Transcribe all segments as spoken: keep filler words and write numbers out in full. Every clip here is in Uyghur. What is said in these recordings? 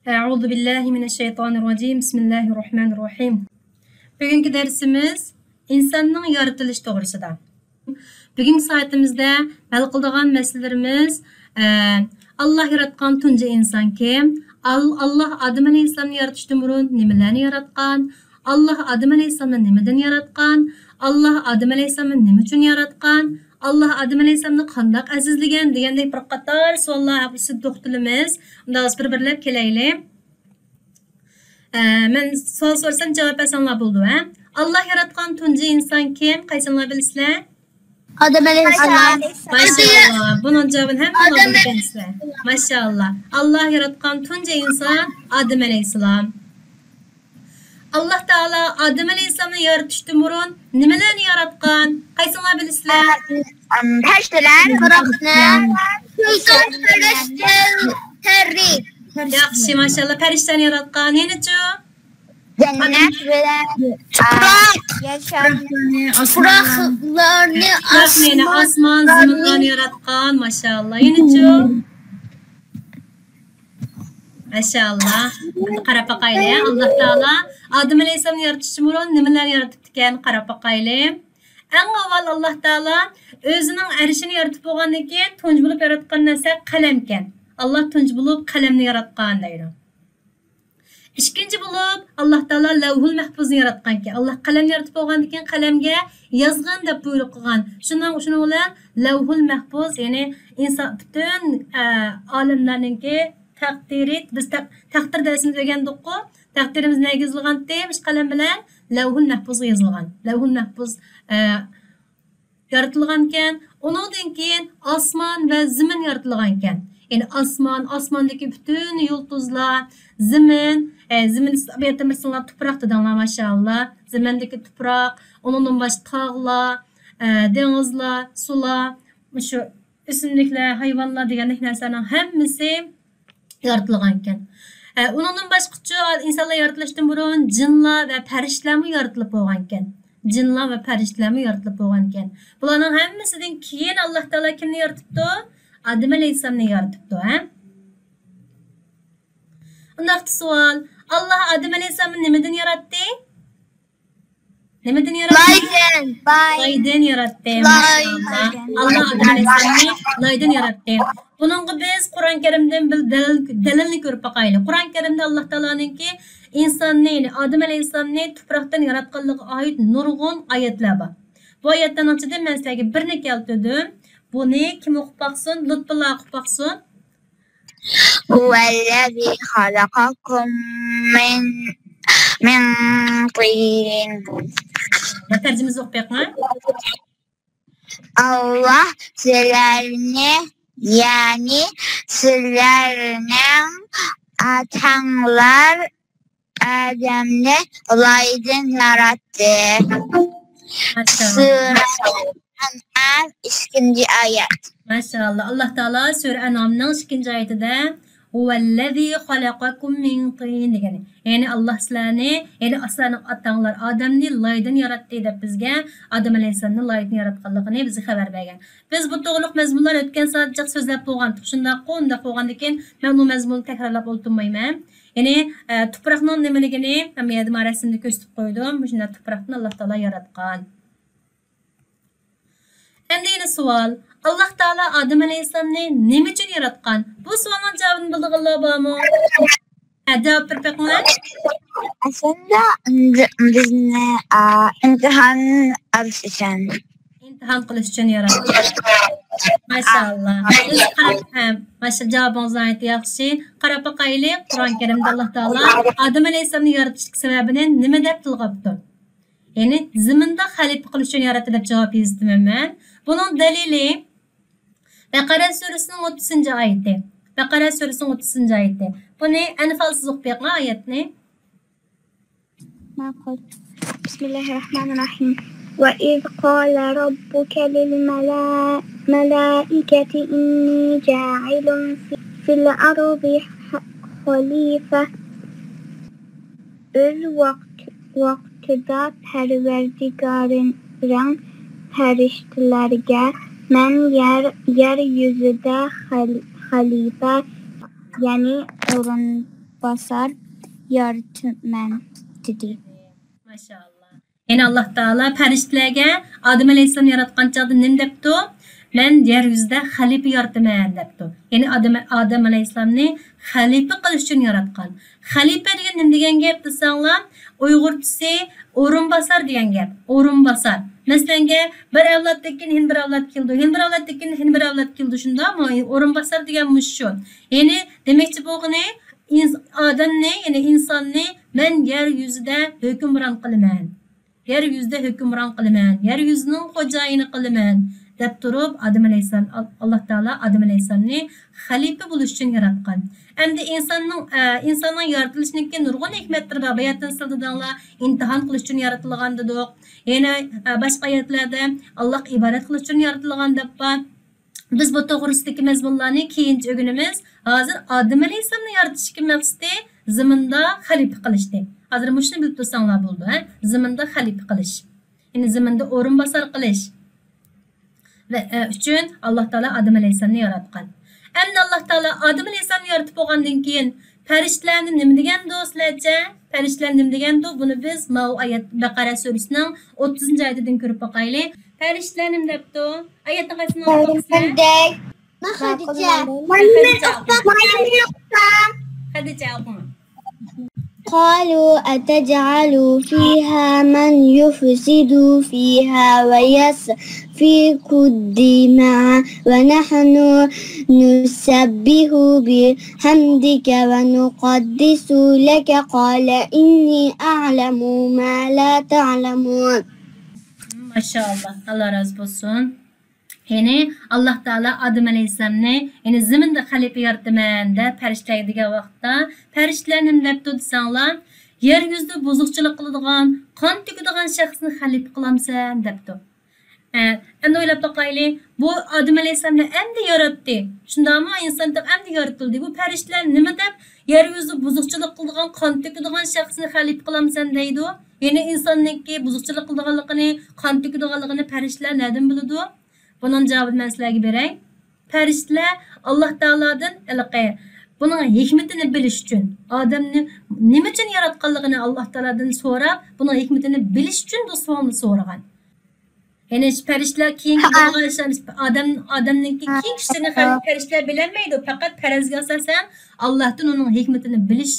أعوذ بالله من الشيطان الرجيم. بسم الله الرحمن الرحيم. بۈگۈنكى دەرسىمىز ئىنساننىڭ يارىتىلىشى توغرىسىدا. بۈگۈنكى سائىتىمىزدە ھەل قىلىدىغان مەسىلىلىرىمىز، ئە، ئاللا ياراتقان تۇنجى ئىنسان كىم؟ ئال-، ئاللا ئادەم ئەلەيھىسسالامنى يارىتىشتىن بۇرۇن نېمىلەرنى ياراتقان؟ ئاللا ئادەم ئەلەيھىسسالامنى نېمىدىن ياراتقان؟ ئاللا ئادەم ئەلەيھىسسالامنى نېمە ئۈچۈن ياراتقان؟ ئاللا ئادەم ئەلەيھىسسالامنى قانداق ئەزىزلىگەن؟ دېگەندەك بىر قاتار سوئاللار ھەققىدە توختىلىمىز. ئۇنداق بىر-بىرلەپ كېلەيلى. ئە، مەن سوئال سورىسام جاۋاب بەرسەڭلار بولىدۇ، ھە؟ ئاللا ياراتقان تۇنجى ئىنسان كىم؟ قايسىڭلار بىلىسىلەر؟ ئادەم ئەلەيھىسسالام. ماشائاللا. بۇنىڭ جاۋابىنى ھەممىڭلار بىلگەنسىلەر. ماشائاللا. ئاللا ياراتقان تۇنجى ئىنسان ئادەم ئەلەيھىسسالام. ئاللا تائالا ئادەم ئەلەيھىسسالامنى يارىتىشتىن بۇرۇن نېمىلەرنى ياراتقان؟ قايسىڭلار بىلىسىلەر؟ پەرىشتىلەر. شەيتان، پەرىشتە، پەرى. ياخشى، ماشائاللا، پەرىشتىلەرنى ياراتقان. يەنىچۇ؟ جەننەت بىلەن، ئا، ياشام. پۇراقلارنى، پۇراقلارنى، ئاسمان، زېمىنلارنى ياراتقان، ماشائاللا. يەنىچۇ؟ ماشائاللا. ئەمدى قاراپ باقايلى. ئاللا تائالا ئادەم ئەلەيھىسسالامنى يارىتىشتىن بۇرۇن نېمىلەرنى يارىتىپتىكەن؟ قاراپ باقايلى. ئەڭ ئاۋۋال ئاللا تائالا ئۆزىنىڭ ئەرشىنى يارىتىپ بولغاندىن كېيىن، تۇنجى بولۇپ ياراتقان نەرسە قەلەمكەن. ئاللا تۇنجى بولۇپ قەلەمنى ياراتقان دەيدۇ. ئىككىنچى بولۇپ، ئاللا تائالا لەۋھۇل مەھپۇزنى ياراتقانكەن. ئاللا قەلەمنى يارىتىپ بولغاندىن كېيىن، قەلەمگە يازغىن دەپ بۇيرۇق قىلغان. شۇنىڭ، شۇنىڭ بىلەن لەۋھۇل مەھپۇز، يەنى ئىنسان، پۈتۈن، ئە، ئالەملەرنىڭكى تەقدىرى، بىز تەق-، تەقدىر دەرسىمىزدە ئۆگەندۇققۇ، تەقدىرىمىز نەگە يېزىلغانتى؟ مۇشۇ قەلەم بىلەن لەۋھۇل مەھپۇزغا يېزىلغان. لەۋھۇل مەھپۇز، ئە، يارىتىلغانكەن. ئۇنىڭدىن كېيىن ئاسمان ۋە زېمىن يارىتىلغانكەن. يەنى ئاسمان، ئاسماندىكى پۈتۈن يۇلتۇزلار، زېمىن، ئە، زېمىن، بۇ يەردە مەسىلەن تۇپراق دېدىڭلار، ماشائاللا. زېمىندىكى تۇپراق، ئۇنىڭدىن باشقا تاغلار، ئە، دېڭىزلار، سۇلار، مۇشۇ ئۆسۈملۈكلەر، ھايۋانلار دېگەندەك نەرسىلەرنىڭ ھەممىسى يارىتىلغانكەن. ئە، ئۇنىڭدىن باشقىچۇ، ئىنسانلار يارىتىلىشتىن بۇرۇن جىنلار ۋە پەرىشتىلەرمۇ يارىتىلىپ بولغانكەن. جىنلار ۋە پەرىشتىلەرمۇ يارىتىلىپ بولغانكەن. بۇلارنىڭ ھەممىسىدىن كېيىن ئاللا تائالا كىمنى يارىتىپتۇ؟ ئادەم ئەلەيھىسسالامنى يارىتىپتۇ، ھە؟ ئۇنداقتا سوئال، ئاللا ئادەم ئەلەيھىسسالامنى نېمىدىن ياراتتى؟ نېمىدىن ياراتتى؟ لايدىن. لايدىن ياراتتى. لاي. ماشائاللا. ئاللا ئادەم ئەلەيھىسسالامنى لايدىن ياراتتى. بۇنىڭغا بىز قۇرئان كەرىمدىن بىر دەلىل، دەلىلنى كۆرۈپ باقايلى. قۇرئان كەرىمدە ئاللا تائالانىڭكى ئىنساننى، يەنى ئادەم ئەلەيھىسسالامنى تۇپراقتىن ياراتقانلىقىغا ئائىت نۇرغۇن ئايەتلەر بار. بۇ ئايەتلەرنىڭ ئىچىدىن مەن سىلەرگە بىرنى كەلتۈردۈم. بۇنى كىم ئوقۇپ باقسۇن؟ لۇتپۇللا ئوقۇپ باقسۇن. هو الذي خلقكم من، من طين. تەرجىمىسىنى ئوقۇپ بېقىڭ. ئاللا سىلەرنى، يەنى سىلەرنىڭ ئاتاڭلار ئادەمنى لايدىن ياراتتى. ماشائاللا. سۈرە ئەنئام ئىككىنچى ئايەت. ماشائاللا. ئاللا تائالا سۈرە ئەنئامنىڭ ئىككىنچى ئايىتىدە، هو الذي خلقكم من طين دېگەن. يەنى ئاللا سىلەرنى، يەنى سىلەرنىڭ ئاتاڭلار ئادەمنى لايدىن ياراتتى دەپ بىزگە ئادەم ئەلەيھىسسالامنى لايدىن ياراتقانلىقىنى بىزگە خەۋەر بەرگەن. بىز بۇ توغرىلىق مەزمۇنلار ئۆتكەن سائەت جىق سۆزلەپ بولغانتۇق. شۇنداققۇ؟ ئۇنداق بولغاندىكىن مەن ئۇ مەزمۇننى تەكرارلاپ ئولتۇرمايمەن. يەنى، ئە، تۇپراقنىڭ نېمىلىكىنى ھەممە يەردە مانا رەسىمدە كۆرسىتىپ قويدۇم. مۇشۇنداق تۇپراقنى ئاللا تائالا ياراتقان. ئەمدى يەنە سوئال. ئاللا تائالا ئادەم ئەلەيھىسسالامنى نېمە ئۈچۈن ياراتقان؟ بۇ سوئالنىڭ جاۋابىنى بىلىدىغانلار بارمۇ؟ ھە، جاۋاب بېرىپ بېقىڭلار. ئەسلىدە بىزنى، ئا، ئىمتىھان ئېلىش ئۈچۈن. ئىمتىھان قىلىش ئۈچۈن ياراتقان. ماشائاللا. بىز قاراپ، ھە، ماشا-، جاۋابىڭىز ناھايىتى ياخشى. قاراپ باقايلى، قۇرئان كەرىمدە ئاللا تائالا ئادەم ئەلەيھىسسالامنى يارىتىشلىق سەۋەبىنى نېمە دەپ تىلغا ئاپتۇ؟ يەنى زېمىندا خەلىپە قىلىش ئۈچۈن ياراتتى دەپ جاۋاب يېزىپتىمەن مەن. بۇنىڭ دەلىلى بەقەرە سۈرىسىنىڭ ئوتتۇزىنچى ئايىتى. بەقەرە سۈرىسىنىڭ ئوتتۇزىنچى ئايىتى. بۇنى ئەنفال سىز ئوقۇپ بېقىڭ ئايەتنى. ماقۇل. بىسمىللاھىررەھمانىررەھىم. وإذ قال ربك للملائكة إني جاعل في، في الأرض خليفة. ئۆز ۋاقتى ۋاقتىدا پەرۋەردىگارىڭ پەرىشتىلەرگە، مەن يەر، يەر يۈزىدە خەل-، خەلىپە، يەنى ئورۇن-، باسار يارىتىمەن، دېدى. ماشائاللا. يەنە ئاللاھ تائالا پەرىشتىلەرگە ئادەم ئەلەيھىسسالامنى ياراتقان چاغدا نېمە دەپتۇ؟ مەن يەر يۈزىدە خەلىپە يارىتىمەن دەپتۇ. يەنى ئادەم، ئادەم ئەلەيھىسسالامنى خەلىپە قىلىش ئۈچۈن ياراتقان. خەلىپە دېگەن نېمە دېگەن گەپ دېسەڭلار، ئۇيغۇرچىسى ئورۇنباسار دېگەن گەپ. ئورۇنباسار. مەسىلەنگە، بىر ئەۋلادتىن كېيىن يەنە بىر ئەۋلاد كېلىدۇ، يەنە بىر ئەۋلادتىن كېيىن يەنە بىر ئەۋلاد كېلىدۇ، شۇنداقمۇ؟ ئورۇنباسار دېگەن مۇشۇ شۇ. يەنى دېمەكچى بولغىنى، ئىنس-، ئادەمنى، يەنى ئىنساننى مەن يەر يۈزىدە ھۆكۈمران قىلىمەن. يەر يۈزىدە ھۆكۈمران قىلىمەن، يەر يۈزىنىڭ خوجايىنى قىلىمەن، دەپ تۇرۇپ، ئادەم ئەلەيھىسسالام، ئال-، ئاللاھ تائالا ئادەم ئەلەيھىسسالامنى خەلىپە بولۇش ئۈچۈن ياراتقان. ئەمدى ئىنساننىڭ، ئە، ئىنساننىڭ يارىتىلىشىنىڭكى نۇرغۇن ھېكمەتلىرى بار. باياتىن سىلدىدىڭلار، ئىمتىھان قىلىش ئۈچۈن يارىتىلغان دېدۇق. يەنە، ئە، باشقا ئايەتلەردە ئاللاھقا ئىبادەت قىلىش ئۈچۈن يارىتىلغان دەپ بار. بىز بۇ توغرىسىدىكى مەزمۇنلارنى كېيىنچە ئۆگىنىمىز. ھازىر ئادەم ئەلەيھىسسالامنى يارىتىشتىكى مەقسىتى زېمىندا خەلىپە قىلىشتى. ھازىر مۇشۇنى بىلىپ تۇرساڭلار بولىدۇ، ھە؟ زېمىندا خەلىپە قىلىش. يەنى زېمىندا ئورۇنباسار قىلىش. ۋە، ئە، ئۈچۈن ئاللاھ تائالا ئادەم ئەلەيھىسسالامنى ياراتقان. ئەمدى ئاللاھ تائالا ئادەم ئەلەيھىسسالامنى يارىتىپ بولغاندىن كېيىن، پەرىشتىلەرنى نېمە دېگەندۇ سىلەرچە؟ پەرىشتىلەر نېمە دېگەندۇ؟ بۇنى بىز ماۋۇ ئايەت، بەقەرە سۈرىسىنىڭ ئوتتۇزىنچى ئايىتىدىن كۆرۈپ باقايلى. پەرىشتىلەر نېمە دەپتۇ؟ ئايەتنى قايسىنى ئوقۇيسىلەر؟ خەدىجە. خەدىجە ئوقۇڭ. خەدىجە ئوقۇڭ. قالوا أتجعل فيها من يفسد فيها ويسفك الدماء ونحن نسبح بحمدك ونقدس لك قال إني أعلم ما لا تعلمون. ماشائاللا، ئاللا رازى بولسۇن. يەنى ئاللا تائالا ئادەم ئەلەيھىسسالامنى، يەنى زېمىندا خەلىپە يارىتىمەن دەپ پەرىشتىلەرگە دېگەن ۋاقىتتا، پەرىشتىلەر نېمە دەپتۇ دېسەڭلار، يەر يۈزىدە بۇزۇقچىلىق قىلىدىغان، قان تۆكىدىغان شەخسنى خەلىپە قىلامسەن دەپتۇ. ئە، ئەمدى ئويلاپ باقايلى، بۇ ئادەم ئەلەيھىسسالامنى ئەمدى ياراتتى. شۇنداقمۇ؟ ئىنسان دەپ ئەمدى يارىتىلدى. بۇ پەرىشتىلەر نېمە دەپ يەر يۈزىدە بۇزۇقچىلىق قىلىدىغان، قان تۆكىدىغان شەخسنى خەلىپە قىلامسەن دەيدۇ؟ يەنى ئىنساننىڭكى بۇزۇقچىلىق قىلىدىغانلىقىنى، قان تۆكىدىغانلىقىنى پەرىشتىلەر نەدىن بىلىدۇ؟ بۇنىڭ جاۋابىنى مەن سىلەرگە بېرەي. پەرىشتىلەر ئاللا تائالادىن ھېلىقى بۇنىڭ ھېكمىتىنى بىلىش ئۈچۈن، ئادەمنى نېمە ئۈچۈن ياراتقانلىقىنى ئاللا تائالادىن سوراپ، بۇنىڭ ھېكمىتىنى بىلىش ئۈچۈن بۇ سوئالنى سورىغان. يەنى پەرىشتىلەر كېيىنكى بولغان ئادەم، ئادەمنىڭكى كېيىنكى ئىشلىرىنى پەرىشتىلەر بىلەلمەيدۇ. پەقەت پەرەزگە ئاساسەن ئاللاھتىن ئۇنىڭ ھېكمىتىنى بىلىش،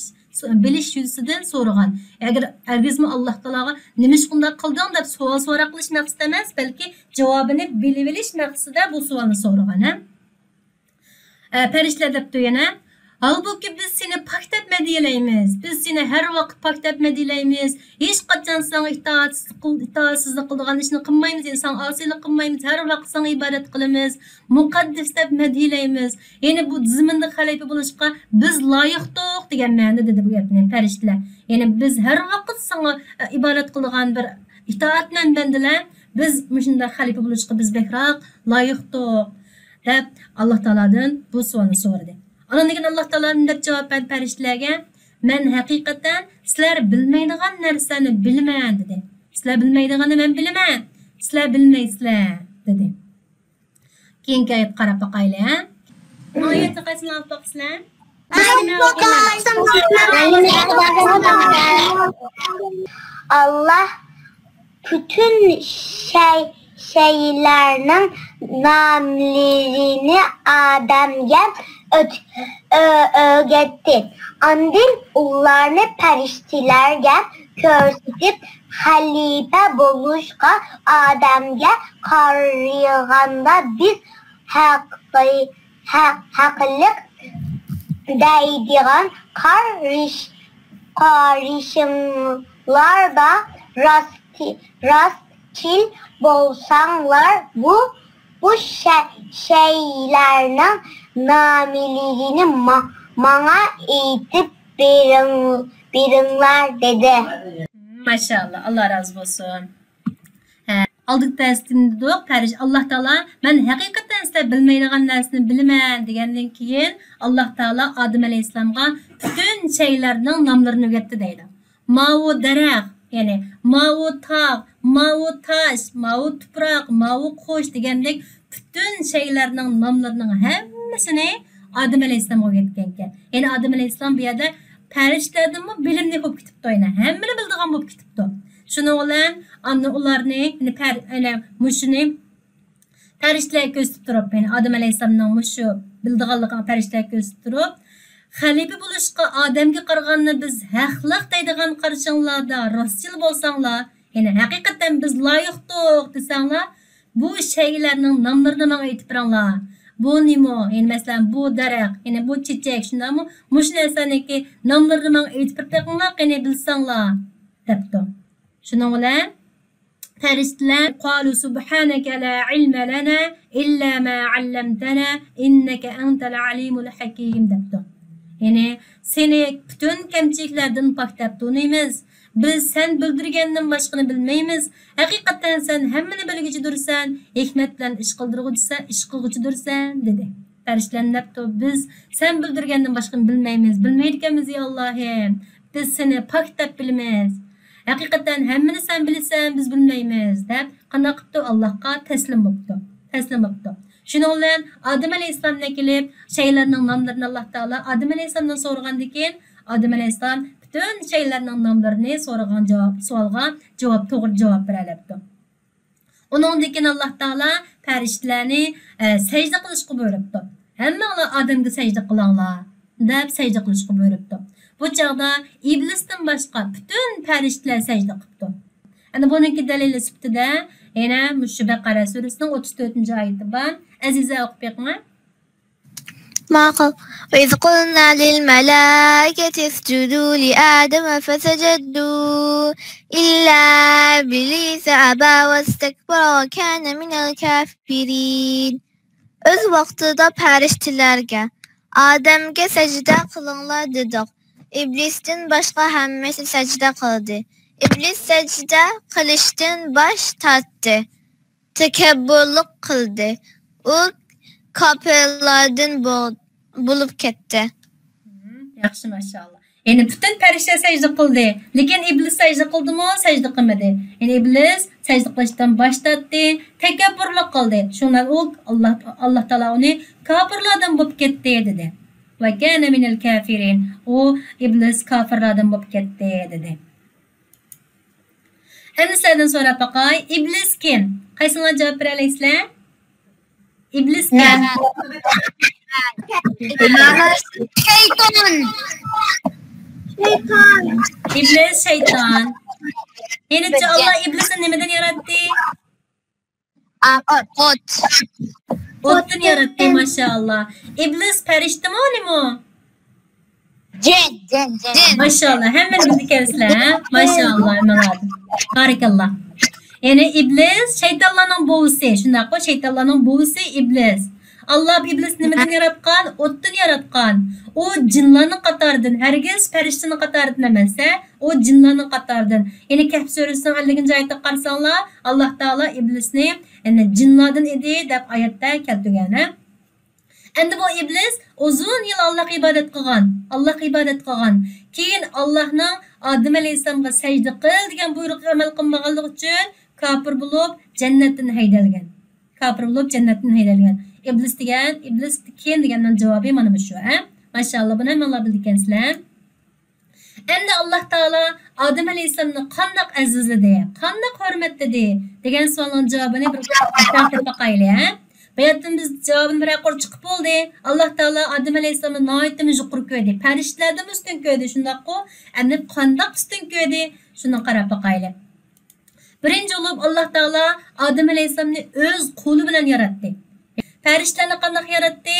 بىلىش يۈزىسىدىن سورىغان. ئەگەر ھەرگىزمۇ ئاللا تائالاغا نېمىشقا ئۇنداق قىلدىڭ دەپ سوئال سوراق قىلىش مەقسىتى ئەمەس، بەلكى جاۋابىنى بىلىۋېلىش مەقسىتىدە بۇ سوئالنى سورىغان، ھە؟ ئە، پەرىشتىلەر دەپتۇ يەنە، ھالبۇكى، بىز سېنى پاك دەپ مەدھىيەلەيمىز. بىز سېنى ھەر ۋاقىت پاك دەپ مەدھىيەلەيمىز. ھېچقاچان ساڭا ئىتائەتسىز قىل-، ئىتائەتسىزلىك قىلىدىغان ئىشنى قىلمايمىز، يەنى ساڭا ئاسىيلىق قىلمايمىز، ھەر ۋاقىت ساڭا ئىبادەت قىلىمىز. مۇقەددەس دەپ مەدھىيەلەيمىز. يەنى بۇ زېمىندا خەلىپە بولۇشقا بىز لايىقتۇق دېگەن مەنىدە دېدى بۇ گەپنى پەرىشتىلەر. يەنى بىز ھەر ۋاقىت ساڭا، ئە، ئىبادەت قىلىدىغان، بىر ئىتائەتمەن بەندىلەر، بىز مۇشۇنداق خەلىپە بولۇشقا بىز بەكراق لايىقتۇق. دەپ، ئاللا تائالادىن بۇ سوئالنى سورىدى. ئاندىن كېيىن ئاللا تائالا نېمە دەپ جاۋاب بەردى پەرىشتىلەرگە؟ مەن ھەقىقەتەن سىلەر بىلمەيدىغان نەرسىلەرنى بىلىمەن، دېدى. سىلەر بىلمەيدىغاننى مەن بىلىمەن، سىلەر بىلمەيسىلەر، دېدى. كېيىنكى ئايەتكە قاراپ باقايلى، ھە؟ بۇ ئايەتنى قايسىنى ئاڭلاپ باقىسىلەر؟ ئاللا پۈتۈن شەي-، شەيلەرنىڭ ناملىرىنى ئادەمگە ئۆت-، ئۆ-، ئۆگەتتى. ئاندىن ئۇلارنى پەرىشتىلەرگە كۆرسىتىپ، خەلىپە بولۇشقا ئادەمگە قارىغاندا بىز ھەقلىق، ھە-، ھەقلىق دەيدىغان قارىش-، قارىشىڭلاردا راستى-، راستچىل بولساڭلار، بۇ، بۇ شە-، شەيلەرنىڭ ناملىرىنى ما-، ماڭا ئېيتىپ بېرىڭ-، بېرىڭلار، دېدى. ماشائاللا، ئاللا رازى بولسۇن. ھە، ئالدىقى دەرستە دېدۇق، پەرىش-، ئاللا تائالا، مەن ھەقىقەتەن سىلەر بىلمەيدىغان نەرسىنى بىلىمەن دېگەندىن كېيىن، ئاللا تائالا ئادەم ئەلەيھىسسالامغا پۈتۈن شەيلەرنىڭ ناملىرىنى ئۆگەتتى دەيدۇ. ماۋۇ دەرەخ، يەنى ماۋۇ تاغ، ماۋۇ تاش، ماۋۇ تۇپراق، ماۋۇ قۇش دېگەندەك پۈتۈن شەيلەرنىڭ ناملىرىنىڭ ھەممىسىنى ئادەم ئەلەيھىسسالامغا ئۆگەتكەنىكەن. يەنى ئادەم ئەلەيھىسسالام بۇ يەردە پەرىشتىلەردىنمۇ بىلىملىك بولۇپ كېتىپتۇ، يەنە ھەممىنى بىلىدىغان بولۇپ كېتىپتۇ. شۇنىڭ بىلەن ئاندىن ئۇلارنى، يەنە پەر-، يەنە مۇشۇنى پەرىشتىلەرگە كۆرسىتىپ تۇرۇپ، يەنى ئادەم ئەلەيھىسسالامنىڭ مۇشۇ بىلىدىغانلىقىنى پەرىشتىلەرگە كۆرسىتىپ تۇرۇپ، خەلىپە بولۇشقا ئادەمگە قارىغاندا بىز ھەقلىق دەيدىغان قارىشىڭلاردا راستچىل بولساڭلار، يەنى ھەقىقەتەن بىز لايىقتۇق دېسەڭلار، بۇ شەيئىلەرنىڭ ناملىرىنى ماڭا ئېيتىپ بېرىڭلار. بۇ نېمە؟ يەنى مەسىلەن، بۇ دەرەخ، يەنى بۇ چېچەك، شۇنداقمۇ؟ مۇشۇ نەرسىلەرنىڭكى ناملىرىنى ماڭا ئېيتىپ بېرىپ بېقىڭلار، قېنى بىلسەڭلار، دەپتۇ. شۇنىڭ بىلەن پەرىشتىلەر، قالوا سبحانك لا علم لنا إلا ما علمتنا إنك أنت العليم الحكيم، دەپتۇ. يەنى، سېنى پۈتۈن كەمچىلىكلەردىن پاك دەپ تونۇيمىز. بىز سەن بىلدۈرگەندىن باشقىنى بىلمەيمىز. ھەقىقەتەن سەن ھەممىنى بىلگۈچىدۇرسەن، ھېكمەت بىلەن ئىش قىلدۇرغۇچىسەن، ئىش قىلغۇچىدۇرسەن، دېدى. پەرىشتىلەر دەپتۇ، بىز سەن بىلدۈرگەندىن باشقىنى بىلمەيمىز، بىلمەيدىكەنمىز، يا ئاللاھىم. بىز سېنى پاك دەپ بىلىمىز. ھەقىقەتەن ھەممىنى سەن بىلىسەن، بىز بىلمەيمىز، دەپ قانداق قىپتۇ؟ ئاللاھقا تەسلىم بوپتۇ. تەسلىم بوپتۇ. شۇنىڭ بىلەن ئادەم ئەلەيھىسسالامنى كېلىپ، شەيئىلەرنىڭ ناملىرىنى ئاللاھ تائالا ئادەم ئەلەيھىسسالامدىن سورىغاندىن كېيىن، ئادەم ئەلەيھىسسالام پۈتۈن شەيئىلەرنىڭ ناملىرىنى سورىغان جاۋاب، سوئالغا جاۋاب، توغرا جاۋاب بېرەلەپتۇ. ئۇنىڭدىن كېيىن ئاللاھ تائالا پەرىشتىلەرنى، ئە، سەجدە قىلىشقا بۇيرۇپتۇ. ھەممىڭلار ئادەمگە سەجدە قىلىڭلار، دەپ سەجدە قىلىشقا بۇيرۇپتۇ. بۇ چاغدا ئىبلىستىن باشقا پۈتۈن پەرىشتىلەر سەجدە قىپتۇ. ئەنە بۇنىڭكى دەلىلى سۈپىتىدە يەنە مۇشۇ بەقەرە سۈرىسىنىڭ ئوتتۇز تۆتىنچى ئايىتى بار. ئەزىزە، ئوقۇپ بېقىڭە. ماقۇل. وإذ قلنا للملائكة اسجدوا لآدم فسجدوا إلا إبليس أبى واستكبر وكان من الكافرين. ئۆز ۋاقتىدا پەرىشتىلەرگە، ئادەمگە سەجدە قىلىڭلار دېدۇق. ئىبلىستىن باشقا ھەممىسى سەجدە قىلدى. ئىبلىس سەجدە قىلىشتىن باش تارتتى. تەكەببۇرلۇق قىلدى. ئۇ كاپىرلاردىن بول-، بولۇپ كەتتى. ياخشى، ماشائاللا. يەنى پۈتۈن پەرىشتە سەجدە قىلدى. لېكىن ئىبلىس سەجدە قىلدىمۇ؟ سەجدە قىلمىدى. يەنى ئىبلىس سەجدە قىلىشتىن باش تارتتى، تەكەببۇرلۇق قىلدى. شۇنىڭ بىلەن ئۇ، ئاللا، ئاللا تائالا ئۇنى كاپىرلاردىن بولۇپ كەتتى دېدى. ۋە كانە مىنەل كافىرىن. ئۇ، ئىبلىس، كاپىرلاردىن بولۇپ كەتتى دېدى. ئەمدى سىلەردىن سوراپ باقاي، ئىبلىس كىم؟ قايسىڭلار جاۋاب بېرەلەيسىلەر؟ ئىبلىس كىم؟ شەيتان. شەيتان. ئىبلىس شەيتان. يەنىچە ئاللا ئىبلىسنى نېمىدىن ياراتتى؟ ئا، ئوت. ئوت. ئوتتىن ياراتتى، ماشائاللا. ئىبلىس پەرىشتىمۇ، نېمە؟ جىن، جىن، جىن. ماشائاللا، ھەممىنى بىلىدىكەنسىلەر، ھە؟ ماشائاللا، ھەممىڭلار. بارىكاللا. يەنى ئىبلىس شەيتانلارنىڭ بوۋىسى، شۇنداققۇ؟ شەيتانلارنىڭ بوۋىسى ئىبلىس. ئاللا ئىبلىسنى نېمىدىن ياراتقان؟ ئوتتىن ياراتقان. ئۇ جىنلارنىڭ قاتارىدىن، ھەرگىز پەرىشتىنىڭ قاتارىدىن ئەمەس، ھە؟ ئۇ جىنلارنىڭ قاتارىدىن. يەنى كەھپ سۈرىسىنىڭ ئەللىكىنچى ئايىتىگە قارىساڭلار، ئاللا تائالا ئىبلىسنى، يەنى جىنلاردىن ئىدى دەپ ئايەتتە كەلتۈرگەن، ھە؟ ئەمدى بۇ ئىبلىس ئۇزۇن يىل ئاللاغا ئىبادەت قىلغان، ئاللاغا ئىبادەت قىلغان. كېيىن ئاللانىڭ ئادەم ئەلەيھىسسالامغا سەجدە قىل دېگەن بۇيرۇقىغا ئەمەل قىلمىغانلىقى ئۈچۈن كاپىر بولۇپ جەننەتتىن ھەيدەلگەن. كاپىر بولۇپ جەننەتتىن ھەيدەلگەن. ئىبلىس دېگەن، ئىبلىس كىم دېگەننىڭ جاۋابى مانا مۇشۇ، ھە؟ ماشائاللا، بۇنى ھەممىڭلار بىلىدىكەنسىلەر. ئەمدى ئاللا تائالا ئادەم ئەلەيھىسسالامنى قانداق ئەزىزلىدى، قانداق ھۆرمەتلىدى دېگەن سوئالنىڭ جاۋابىنى بىر تەڭ تېپىپ باقايلى، ھە؟ باياتىن بىز جاۋابىنى بىرەر قۇر چىقىپ بولدى. ئاللا تائالا ئادەم ئەلەيھىسسالامنى ناھايىتىمۇ يۇقىرى كۆردى، پەرىشتىلەردىنمۇ ئۈستۈن كۆردى، شۇنداققۇ؟ ئەمدى قانداق ئۈستۈن كۆردى؟ شۇنى قاراپ باقايلى. بىرىنچى بولۇپ، ئاللا تائالا ئادەم ئەلەيھىسسالامنى ئۆز قولى بىلەن ياراتتى. پەرىشتىلەرنى قانداق ياراتتى؟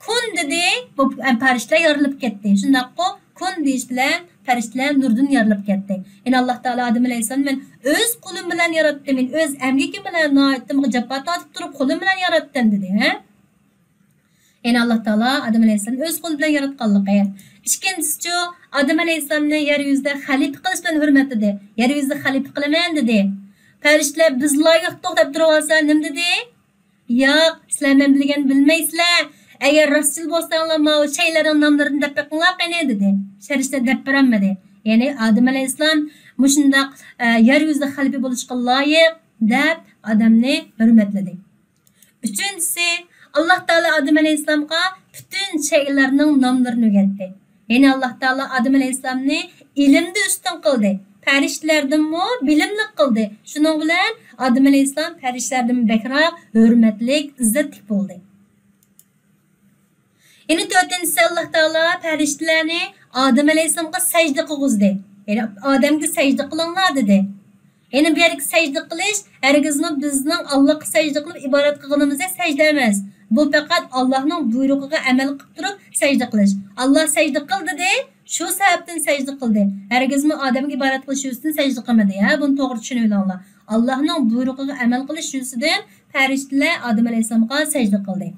كۇن دېدى، بۇ پەرىشتىلەر يارىلىپ كەتتى. شۇنداققۇ؟ كۇن دېيىش بىلەن پەرىشتىلەر نۇردىن يارىلىپ كەتتى. يەنى ئاللا تائالا ئادەم ئەلەيھىسسالامنى مەن ئۆز قولۇم بىلەن ياراتتىم، مەن ئۆز ئەمگىكىم بىلەن ناھايىتى جاپا تارتىپ تۇرۇپ قولۇم بىلەن ياراتتىم دېدى، ھە؟ يەنى ئاللا تائالا ئادەم ئەلەيھىسسالامنى ئۆز قولى بىلەن ياراتقانلىقى. ئىككىنچىسىچۇ، ئادەم ئەلەيھىسسالامنى يەر يۈزىدە خەلىپە قىلىش بىلەن ھۆرمەتلىدى. يەر يۈزىدە خەلىپە قىلىمەن دېدى. پەرىشتىلەر بىز لايىقتۇق دەپ تۇرۇۋالسا نېمە دېدى؟ ياق، سىلەر مەن بىلگەننى بىلمەيسىلەر. ئەگەر راستچىل بولساڭلار ماۋۇ شەيئىلەرنىڭ ناملىرىنى دەپ بېقىڭلار قېنى دېدى. پەرىشتىلەر دەپ بېرەلمىدى. يەنى ئادەم ئەلەيھىسسالام مۇشۇنداق، ئە، يەر يۈزىدە خەلىپە بولۇشقا لايىق دەپ ئادەمنى ھۆرمەتلىدى. ئۈچىنچىسى، ئاللا تائالا ئادەم ئەلەيھىسسالامغا پۈتۈن شەيئىلەرنىڭ ناملىرىنى ئۆگەتتى. يەنى ئاللا تائالا ئادەم ئەلەيھىسسالامنى ئىلىمدە ئۈستۈن قىلدى. پەرىشتىلەردىنمۇ بىلىملىك قىلدى. شۇنىڭ بىلەن ئادەم ئەلەيھىسسالام پەرىشتىلەردىن بەكرەك ھۆرمەتلىك، ئىززەتلىك بولدى. يەنە تۆتىنچىسى، ئاللا تائالا پەرىشتىلەرنى ئادەم ئەلەيھىسسالامغا سەجدە قىلغۇزدى. يەنى ئادەمگە سەجدە قىلىڭلار دېدى. يەنى بۇ يەردىكى سەجدە قىلىش ھەرگىزمۇ بىزنىڭ ئاللاغا سەجدە قىلىپ ئىبادەت قىلغىنىمىزدەك سەجدە ئەمەس. بۇ پەقەت ئاللانىڭ بۇيرۇقىغا ئەمەل قىلىپ تۇرۇپ سەجدە قىلىش. ئاللا سەجدە قىل دېدى، شۇ سەۋەبتىن سەجدە قىلدى. ھەرگىزمۇ ئادەمگە ئىبادەت قىلىش يۈزىسىدىن سەجدە قىلمىدى. ھە، بۇنى توغرا چۈشىنىۋېلىڭلار. ئاللانىڭ بۇيرۇقىغا ئەمەل قىلىش يۈزىسىدىن پەرىشتىلەر ئادەم ئەلەيھىسسالامغا سەجدە قىلدى.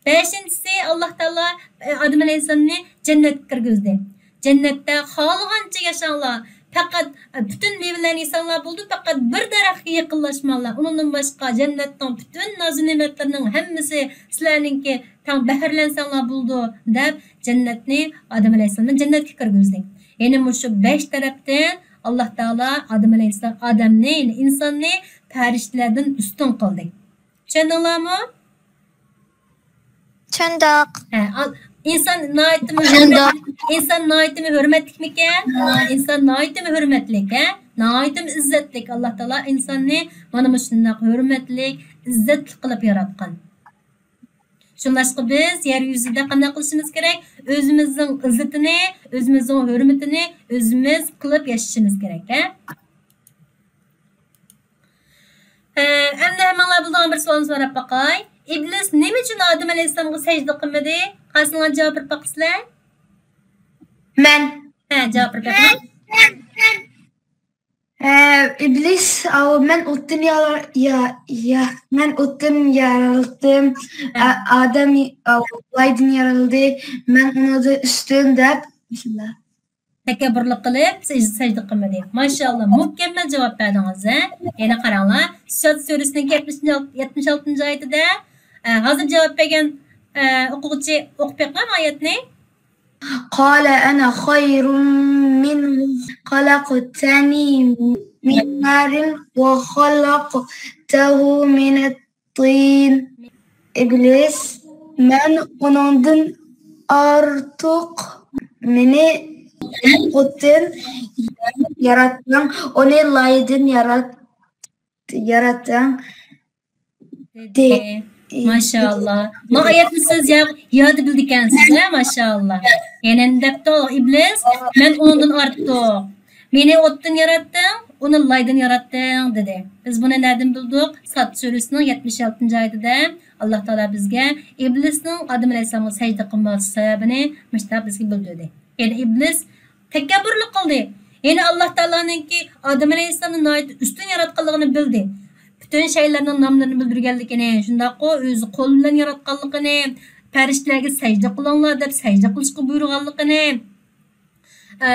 بەشىنچىسى، ئاللا تائالا، ئە، ئادەم ئەلەيھىسسالامنى جەننەتكە كىرگۈزدى. جەننەتتە خالىغانچە ياشاڭلار، پەقەت، ئە، پۈتۈن مېۋىلەرنى يېسەڭلار بولىدۇ، پەقەت بىر دەرەخكە يېقىنلاشماڭلار. ئۇنىڭدىن باشقا جەننەتنىڭ پۈتۈن نازۇ نېمەتلىرىنىڭ ھەممىسى سىلەرنىڭكى، تەڭ بەھرىلەنسەڭلار بولىدۇ، دەپ جەننەتنى ئادەم ئەلەيھىسسالامنى جەننەتكە كىرگۈزدى. يەنى مۇشۇ بەش تەرەپتىن ئاللا تائالا ئادەم ئەلەيھىسسالام، ئادەمنى، يەنى ئىنساننى پەرىشتىلەردىن ئۈستۈن قىلدى. چۈشەندىڭلارمۇ؟ چۈشەندۇق. ھە، ئال-، ئىنسان ناھايىتىمۇ ھۆرمەت-، ئىنسان ناھايىتىمۇ ھۆرمەتلىكمىكەن؟ ئىنسان ناھايىتىمۇ ھۆرمەتلىك، ھە؟ ناھايىتىمۇ ئىززەتلىك. ئاللا تائالا ئىنساننى مانا مۇشۇنداق ھۆرمەتلىك، ئىززەتلىك قىلىپ ياراتقان. شۇڭلاشقا بىز يەر يۈزىدە قانداق قىلىشىمىز كېرەك؟ ئۆزىمىزنىڭ ئىززىتىنى، ئۆزىمىزنىڭ ھۆرمىتىنى ئۆزىمىز قىلىپ ياشىشىمىز كېرەك، ھە؟ ئە، ئەمدى ھەممىڭلار بىلىدىغان بىر سوئالنى سوراپ باقاي. ئىبلىس نېمە ئۈچۈن ئادەم ئەلەيھىسسالامغا سەجدە قىلمىدى؟ قايسىڭلار جاۋاب بېرىپ باقىسىلەر؟ مەن. ھە، جاۋاب بېرىپ بېقىڭ. ھە، ئىبلىس، ئاۋۇ، مەن ئوتتىن يار-، يا-، يا-، مەن ئوتتىن يارالدىم. ھە. ئا-، ئادەم، ئاۋۇ، لايدىن يارالدى. مەن ئۇنىڭدىن ئۈستۈن دەپ، مۇشۇنداق. تەكەببۇرلۇق قىلىپ سەج-، سەجدە قىلمىدى. ماشائاللا، مۇكەممەل جاۋاب بەردىڭىز، ھە؟ يەنە قاراڭلار، سەد سۈرىسىنىڭ يەتمىش، يەتمىش ئالتىنچى ئايىتىدە، ئە، ھازىر جاۋاب بەرگەن، ئە، ئوقۇغۇچى ئوقۇپ بېقىڭ ئايەتنى. قال أنا خير منه خلقتني من نار وخلقته من طين. ئىبلىس، مەن ئۇنىڭدىن ئارتۇق، مېنى ئوتتىن ياراتتىڭ، ئۇنى لايدىن يارات-، ياراتتىڭ، دېدى. ماشائاللا. ما ئايەتنى سىز يا-، ياد بىلىدىكەنسىز، ھە؟ ماشائاللا. يەنە دەپتۇ ئىبلىس، مەن ئۇنىڭدىن ئارتۇق. مېنى ئوتتىن ياراتتىڭ، ئۇنى لايدىن ياراتتىڭ، دېدى. بىز بۇنى نەدىن بىلدۇق؟ ساد سۈرىسىنىڭ يەتمىش ئالتىنچى ئايىتىدە ئاللا تائالا بىزگە ئىبلىسنىڭ ئادەم ئەلەيھىسسالامغا سەجدە قىلماسلىق سەۋەبىنى مۇشۇنداق بىزگە بىلدۈردى. يەنى ئىبلىس تەكەببۇرلۇق قىلدى. يەنى ئاللا تائالانىڭكى ئادەم ئەلەيھىسسالامنى ناھايىتى ئۈستۈن ياراتقانلىقىنى بىلدى. پۈتۈن شەيلەرنىڭ ناملىرىنى بىلدۈرگەنلىكىنى، شۇنداققۇ ئۆزى قول بىلەن ياراتقانلىقىنى، پەرىشتىلەرگە سەجدە قىلىڭلار دەپ سەجدە قىلىشقا بۇيرۇغانلىقىنى، ئە،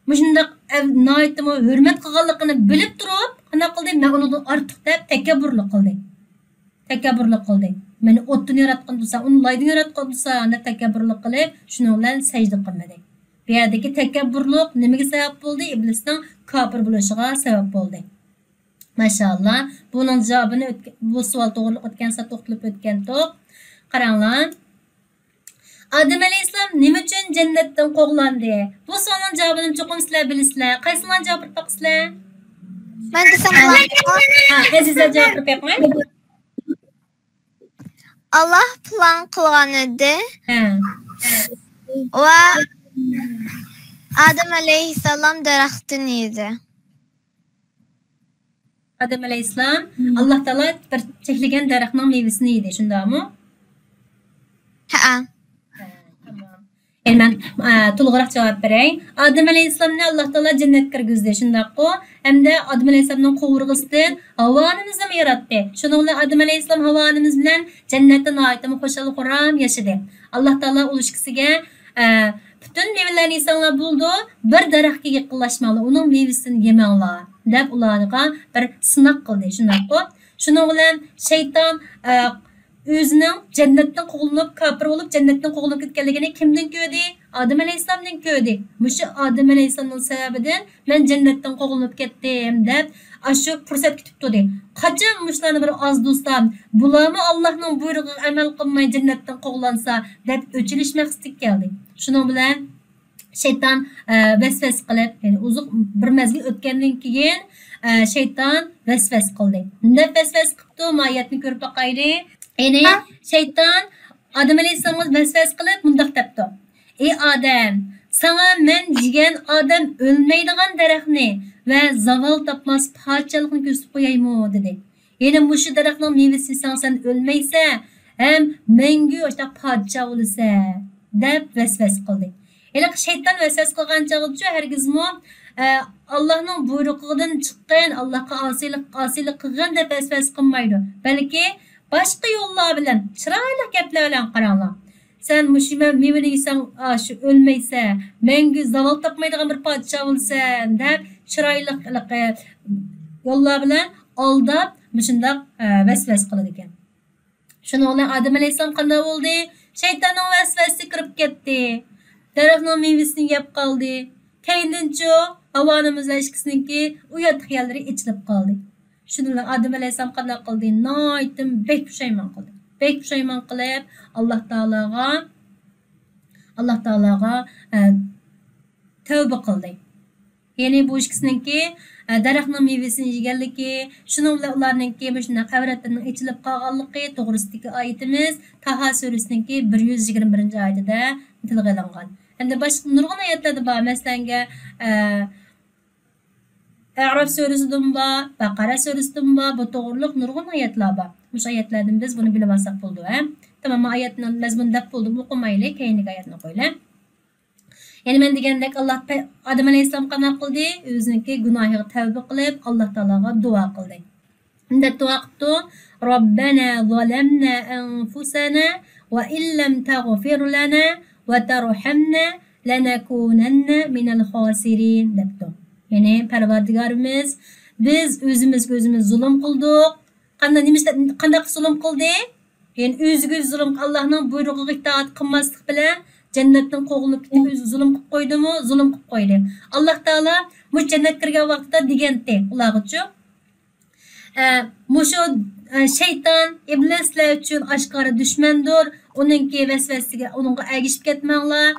مۇشۇنداق ئەل-، ناھايىتىمۇ ھۆرمەت قىلغانلىقىنى بىلىپ تۇرۇپ، قانداق قىلدى؟ مەن ئۇنىڭدىن ئارتۇق دەپ تەكەببۇرلۇق قىلدى. تەكەببۇرلۇق قىلدى. مېنى ئوتتىن ياراتقان تۇرسا، ئۇنى لايدىن ياراتقان تۇرسا، دەپ تەكەببۇرلۇق قىلىپ، شۇنىڭ بىلەن سەجدە قىلمىدى. بۇ يەردىكى تەكەببۇرلۇق نېمىگە سەۋەب بولدى؟ ئىبلىسنىڭ كاپىر بولۇشىغا سەۋەب بولدى. ماشائاللا. بۇنىڭ جاۋابىنى ئۆتكە-، بۇ سوئال توغرىلىق ئۆتكەن سەت توختىلىپ ئۆتكەنتۇق. قاراڭلار. ئادەم ئەلەيھىسسالام نېمە ئۈچۈن جەننەتتىن قوغلاندى؟ بۇ سوئالنىڭ جاۋابىنى چوقۇم سىلەر بىلىسىلەر. قايسىڭلار جاۋاب بېرىپ باقىسىلەر؟ مەن دېسەم بولامدۇ؟ ھە، ئەزىزە جاۋاب بېرىپ بېقىڭ. ئاللاھ پىلان قىلغان ئىدى. ھە. ۋە ئادەم ئەلەيھىسسالام دەرەختىن يېدى. ئادەم ئەلەيھىسسالام، مم. ئاللاھ تائالا بىر چەكلىگەن دەرەخنىڭ مېۋىسىنى يېدى، شۇنداقمۇ؟ ھەئە. ھە، تامام. ئەمدى مەن، ئە، تولۇقراق جاۋاب بېرەي. ئادەم ئەلەيھىسسالامنى ئاللاھ تائالا جەننەتكە كىرگۈزدى، شۇنداققۇ؟ ھەمدە ئادەم ئەلەيھىسسالامنىڭ قوۋۇرغىسىدىن ھاۋۋا ئانىمىزنىمۇ ياراتتى. شۇنىڭ بىلەن ئادەم ئەلەيھىسسالام ھاۋۋا ئانىمىز بىلەن جەننەتتە ناھايىتىمۇ خۇشال-خۇرام ياشىدى. ئاللاھ تائالا ئۇلۇشكىسىگە، ئە، پۈتۈن مېۋىلەرنى يېسەڭلار بولىدۇ، بىر دەرەخكە يېقىنلاشماڭلار، ئۇنىڭ مېۋىسىنى يېمەڭلار، دەپ ئۇلارغا بىر سىناق قىلدى، شۇنداققۇ؟ شۇنىڭ بىلەن شەيتان، ئە، ئۆزىنىڭ جەننەتتىن قوغلىنىپ، كاپىر بولۇپ، جەننەتتىن قوغلىنىپ كەتكەنلىكىنى كىمدىن كۆردى؟ ئادەم ئەلەيھىسسالامدىن كۆردى. مۇشۇ ئادەم ئەلەيھىسسالامنىڭ سەۋەبىدىن مەن جەننەتتىن قوغلىنىپ كەتتىم، دەپ ئاشۇ پۇرسەتكە تۇتۇپ تۇردى. قاچان مۇشۇلارنى بىر ئازدۇرسام، بۇلارمۇ ئاللاھنىڭ بۇيرۇقىغا ئەمەل قىلماي جەننەتتىن قوغلانسا، دەپ ئۆچ ئېلىش مەقسىتىگە كەلدى. شۇنىڭ بىلەن شەيتان، ئە، ۋەسۋەسە قىلىپ، يەنى ئۇزۇق بىر مەزگىل ئۆتكەندىن كېيىن، ئە، شەيتان ۋەسۋەسە قىلدى. نېمە دەپ ۋەسۋەسە قىپتۇ؟ مۇ ئايەتنى كۆرۈپ باقايلى. يەنى شەيتان ئادەم ئەلەيھىسسالامغا ۋەسۋەسە قىلىپ مۇنداق دەپتۇ: «ئى ئادەم، ساڭا مەن يېگەن ئادەم ئۆلمەيدىغان دەرەخنى ۋە زاۋال تاپماس پادىشاھلىقنى كۆرسىتىپ قويايمۇ؟» دېدى. يەنى مۇشۇ دەرەخنىڭ مېۋىسىنى يېسەڭ سەن ئۆلمەيسەن ھەم مەڭگۈ ئاشۇنداق پادىشاھ بولىسەن دەپ ۋەسۋەسە قىلدى. ھېلىقى شەيتان ۋەسۋەسە قىلغان چاغدىچۇ ھەرگىزمۇ، ئە، ئاللاھنىڭ بۇيرۇقىدىن چىققىن، ئاللاھقا ئاسىيلىق، ئاسىيلىق قىلغىن دەپ ۋەسۋەسە قىلمايدۇ. بەلكى باشقا يوللار بىلەن، چىرايلىق گەپلەر بىلەن قاراڭلار. سەن مۇشۇ مە-، مېۋىنى يېسەڭ، ئاشۇ ئۆلمەيسەن، مەڭگۈ زاۋال تاپمايدىغان بىر پادىشاھ بولىسەن دەپ چىرايلىق ھېلىقى يوللار بىلەن ئالداپ مۇشۇنداق، ئە، ۋەسۋەسە قىلىدىكەن. شۇنىڭ بىلەن ئادەم ئەلەيھىسسالام قانداق بولدى؟ شەيتاننىڭ ۋەسۋەسىسى كىرىپ كەتتى. دەرەخنىڭ مېۋىسىنى يەپ قالدى. كەينىدىنچۇ ھاۋا ئانىمىز ۋە ئىككىسىنىڭكى ئۇياتلىق يەرلىرى ئېچىلىپ قالدى. شۇنىڭ بىلەن ئادەم ئەلەيھىسسالام قانداق قىلدى؟ ناھايىتى بەك پۇشايمان قىلدى. بەك پۇشايمان قىلىپ، ئاللا تائالاغا، ئاللا تائالاغا، ئە، تەۋبە قىلدى. يەنى بۇ ئىككىسىنىڭكى، ئە، دەرەخنىڭ مېۋىسىنى يېگەنلىكى، شۇنىڭ بىلەن ئۇلارنىڭكى مۇشۇنداق ئەۋرەتلىرىنىڭ ئېچىلىپ قالغانلىقى توغرىسىدىكى ئايىتىمىز تاھا سۈرىسىنىڭكى بىر يۈز يىگىرمە بىرىنچى ئايىتىدە تىلغا ئېلىنغان. ھەمدە باشقا نۇرغۇن ئايەتلەردە بار. مەسىلەنگە، ئە، ئەئراف سۈرىسىدىمۇ بار، بەقەرە سۈرىسىدىمۇ بار، بۇ توغرۇلۇق نۇرغۇن ئايەتلەر بار. مۇشۇ ئايەتلەردىن بىز بۇنى بىلىۋالساق بولىدۇ، ھە؟ تامام، ئايەتنىڭ مەزمۇنىنى دەپ بولدۇم، ئوقۇمايلى، كەينىدىكى ئايەتنى ئوقۇيلى. يەنى مەن دېگەندەك، ئاللا پە-، ئادەم ئەلەيھىسسالام قانداق قىلدى؟ ئۆزىنىڭكى گۇناھىغا تەۋبە قىلىپ، ئاللا تائالاغا دۇئا قىلدى. مۇنداق دۇئا قىپتۇ: «ربنا ظلمنا أنفسنا وإن لم تغفر لنا وترحمنا لنكونن من الخاسرين» دەپتۇ. يەنى، پەرۋەردىگارىمىز، بىز ئۆزىمىزگە ئۆزىمىز زۇلۇم قىلدۇق. قانداق، نېمە ئىشلەپ، قانداق زۇلۇم قىلدى؟ يەنى ئۆزىگە ئۆزى زۇلۇم، ئاللانىڭ بۇيرۇقىغا ئىتائەت قىلماسلىق بىلەن جەننەتتىن قوغلىنىپ كېتىپ، ئۆزى زۇلۇم قىلىپ قويدىمۇ؟ زۇلۇم قىلىپ قويدى. ئاللا تائالا مۇشۇ جەننەتكە كىرگەن ۋاقتىدا دېگەنتى ئۇلارغىچۇ، ئە، مۇشۇ، ئە، شەيتان، ئىبلىس سىلەر ئۈچۈن ئاشكارا دۈشمەندۇر، ئۇنىڭكى ۋەسۋەسىسىگە، ئۇنىڭغا ئەگىشىپ كەتمەڭلار.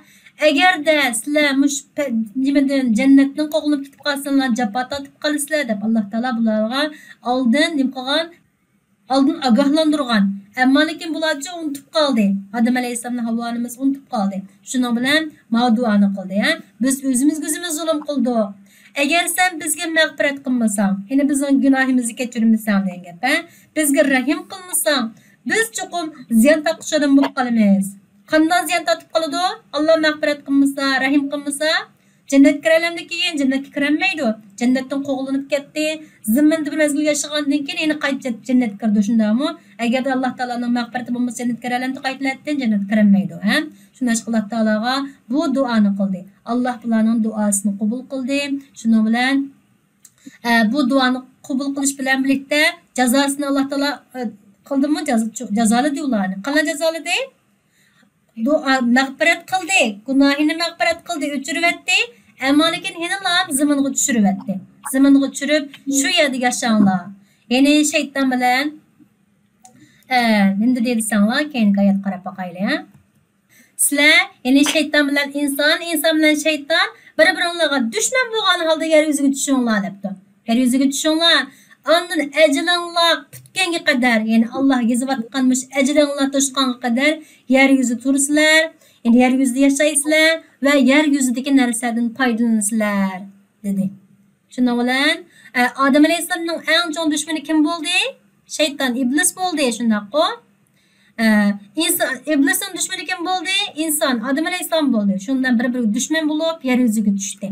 ئەگەردە سىلەر مۇشۇ پە-، نېمىدىن، جەننەتتىن قوغلىنىپ كېتىپ قالسىڭلار، جاپا تارتىپ قالىسىلەر، دەپ ئاللا تائالا بۇلارغا ئالدىن نېمە قىلغان؟ ئالدىن ئاگاھلاندۇرغان. ئەمما لېكىن بۇلارچە ئۇنتۇپ قالدى. ئادەم ئەلەيھىسسالامنى ھاۋا ئانىمىز ئۇنتۇپ قالدى. شۇنىڭ بىلەن ماۋۇ دۇئانى قىلدى، ھە؟ بىز ئۆزىمىزگە ئۆزىمىز زۇلۇم قىلدۇق. ئەگەر سەن بىزگە مەغپىرەت قىلمىساڭ، يەنى بىزنىڭ گۇناھىمىزنى كەچۈرمىسەڭ دېگەن گەپ، ھە؟ بىزگە رەھىم قىلمىساڭ، بىز چوقۇم زىيان تارتقۇچىلاردىن بولۇپ قالىمىز. قانداق زىيان تارتىپ قالىدۇ؟ ئاللا مەغپىرەت قىلمىسا، رەھىم قىلمىسا، جەننەتكە كىرەلەمدىكىن؟ جەننەتكە كىرەلمەيدۇ. جەننەتتىن قوغلىنىپ كەتتى. زېمىندا بىر مەزگىل ياشىغاندىن كېيىن يەنە قايتا جەننەتكە كىرىدۇ، شۇنداقمۇ؟ ئەگەردە ئاللا تائالانىڭ مەغپىرىتى بولمىسا، جەننەتكە كىرەلەمدۇ؟ قايتا نەتتىن جەننەتكە كىرەلمەيدۇ، ھە؟ شۇنداق ئاللا تائالاغا بۇ دۇئانى قىلدى. ئاللا بۇلارنىڭ دۇئاسىنى قوبۇل قىلدى. شۇنىڭ بىلەن، ئە، بۇ دۇئانى قوبۇل قىلىش بىلەن بىرلىكتە جازاسىنى ئاللا تائالا، ئە، قىلدىمۇ؟ جازا-، جازالىدى ئۇلارنى. قانداق جازالىدى؟ دۇئا، مەغپىرەت قىلدى، گۇناھىنى مەغپىرەت قىلدى، ئۆچۈرۈۋەتتى. ئەمما لېكىن يەنىلا زېمىنغا چۈشۈرۈۋەتتى. زېمىنغا چۈشۈرۈپ، شۇ يەردە ياشاڭلار. يەنى شەيتان بىلەن، ئە، نېمە دېدى دېسەڭلار، كەينىكى ئايەتكە قاراپ باقايلى، ھە؟ سىلەر، يەنى شەيتان بىلەن ئىنسان، ئىنسان بىلەن شەيتان بىر-بىرىڭلارغا دۈشمەن بولغان ھالدا يەر يۈزىگە چۈشۈڭلار، دەپتۇ. يەر يۈزىگە چۈشۈڭلار. ئاندىن ئەجىلىڭلار پۈتكەنگە قەدەر، يەنى ئاللا يېزىۋاتقان مۇشۇ ئەجىلىڭلار توشقانغا قەدەر يەر يۈزىدە تۇرىسىلەر، يەنى يەر يۈزىدە ياشايسىلەر ۋە يەر يۈزىدىكى نەرسىلەردىن پايدىلىنىسىلەر، دېدى. شۇنىڭ بىلەن، ئە، ئادەم ئەلەيھىسسالامنىڭ ئەڭ چوڭ دۈشمىنى كىم بولدى؟ شەيتان، ئىبلىس بولدى، شۇنداققۇ؟ ئە، ئىنسان، ئىبلىسنىڭ دۈشمىنى كىم بولدى؟ ئىنسان، ئادەم ئەلەيھىسسالام بولدى. شۇنىڭ بىلەن بىر-بىرىگە دۈشمەن بولۇپ، يەر يۈزىگە چۈشتى.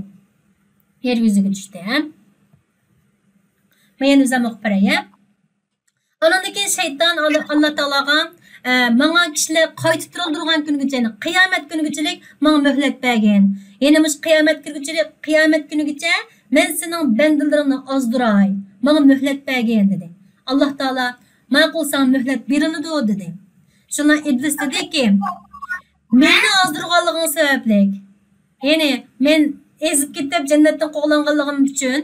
يەر يۈزىگە چۈشتى، ھە؟ مەن يەنە ئۆزۈم ئوقۇپ بېرەي، ھە؟ ئانىڭدىن كېيىن شەيتان ئاللا، ئاللا تائالاغا، ئە، ماڭا كىشىلەر قايتا تۇرۇلدۇرغان كۈنگىچە، يەنى قىيامەت كۈنگىچىلىك ماڭا مۆھلەت بەرگىن. يەنى مۇشۇ قىيامەت كۈنگىچىلىك، قىيامەت كۈنىگىچە مەن سېنىڭ بەندىلىرىڭنى ئازدۇراي. ماڭا مۆھلەت بەرگىن، دېدى. ئاللا تائالا، ماقۇل، ساڭا مۆھلەت بېرىلىدۇ، دېدى. شۇڭا ئىبلىس دېدىكى، مېنى ئازدۇرغانلىقىڭ سەۋەبلىك، يەنى مەن ئېزىپ كېتىپ جەننەتتىن قوغلانغانلىقىم ئۈچۈن،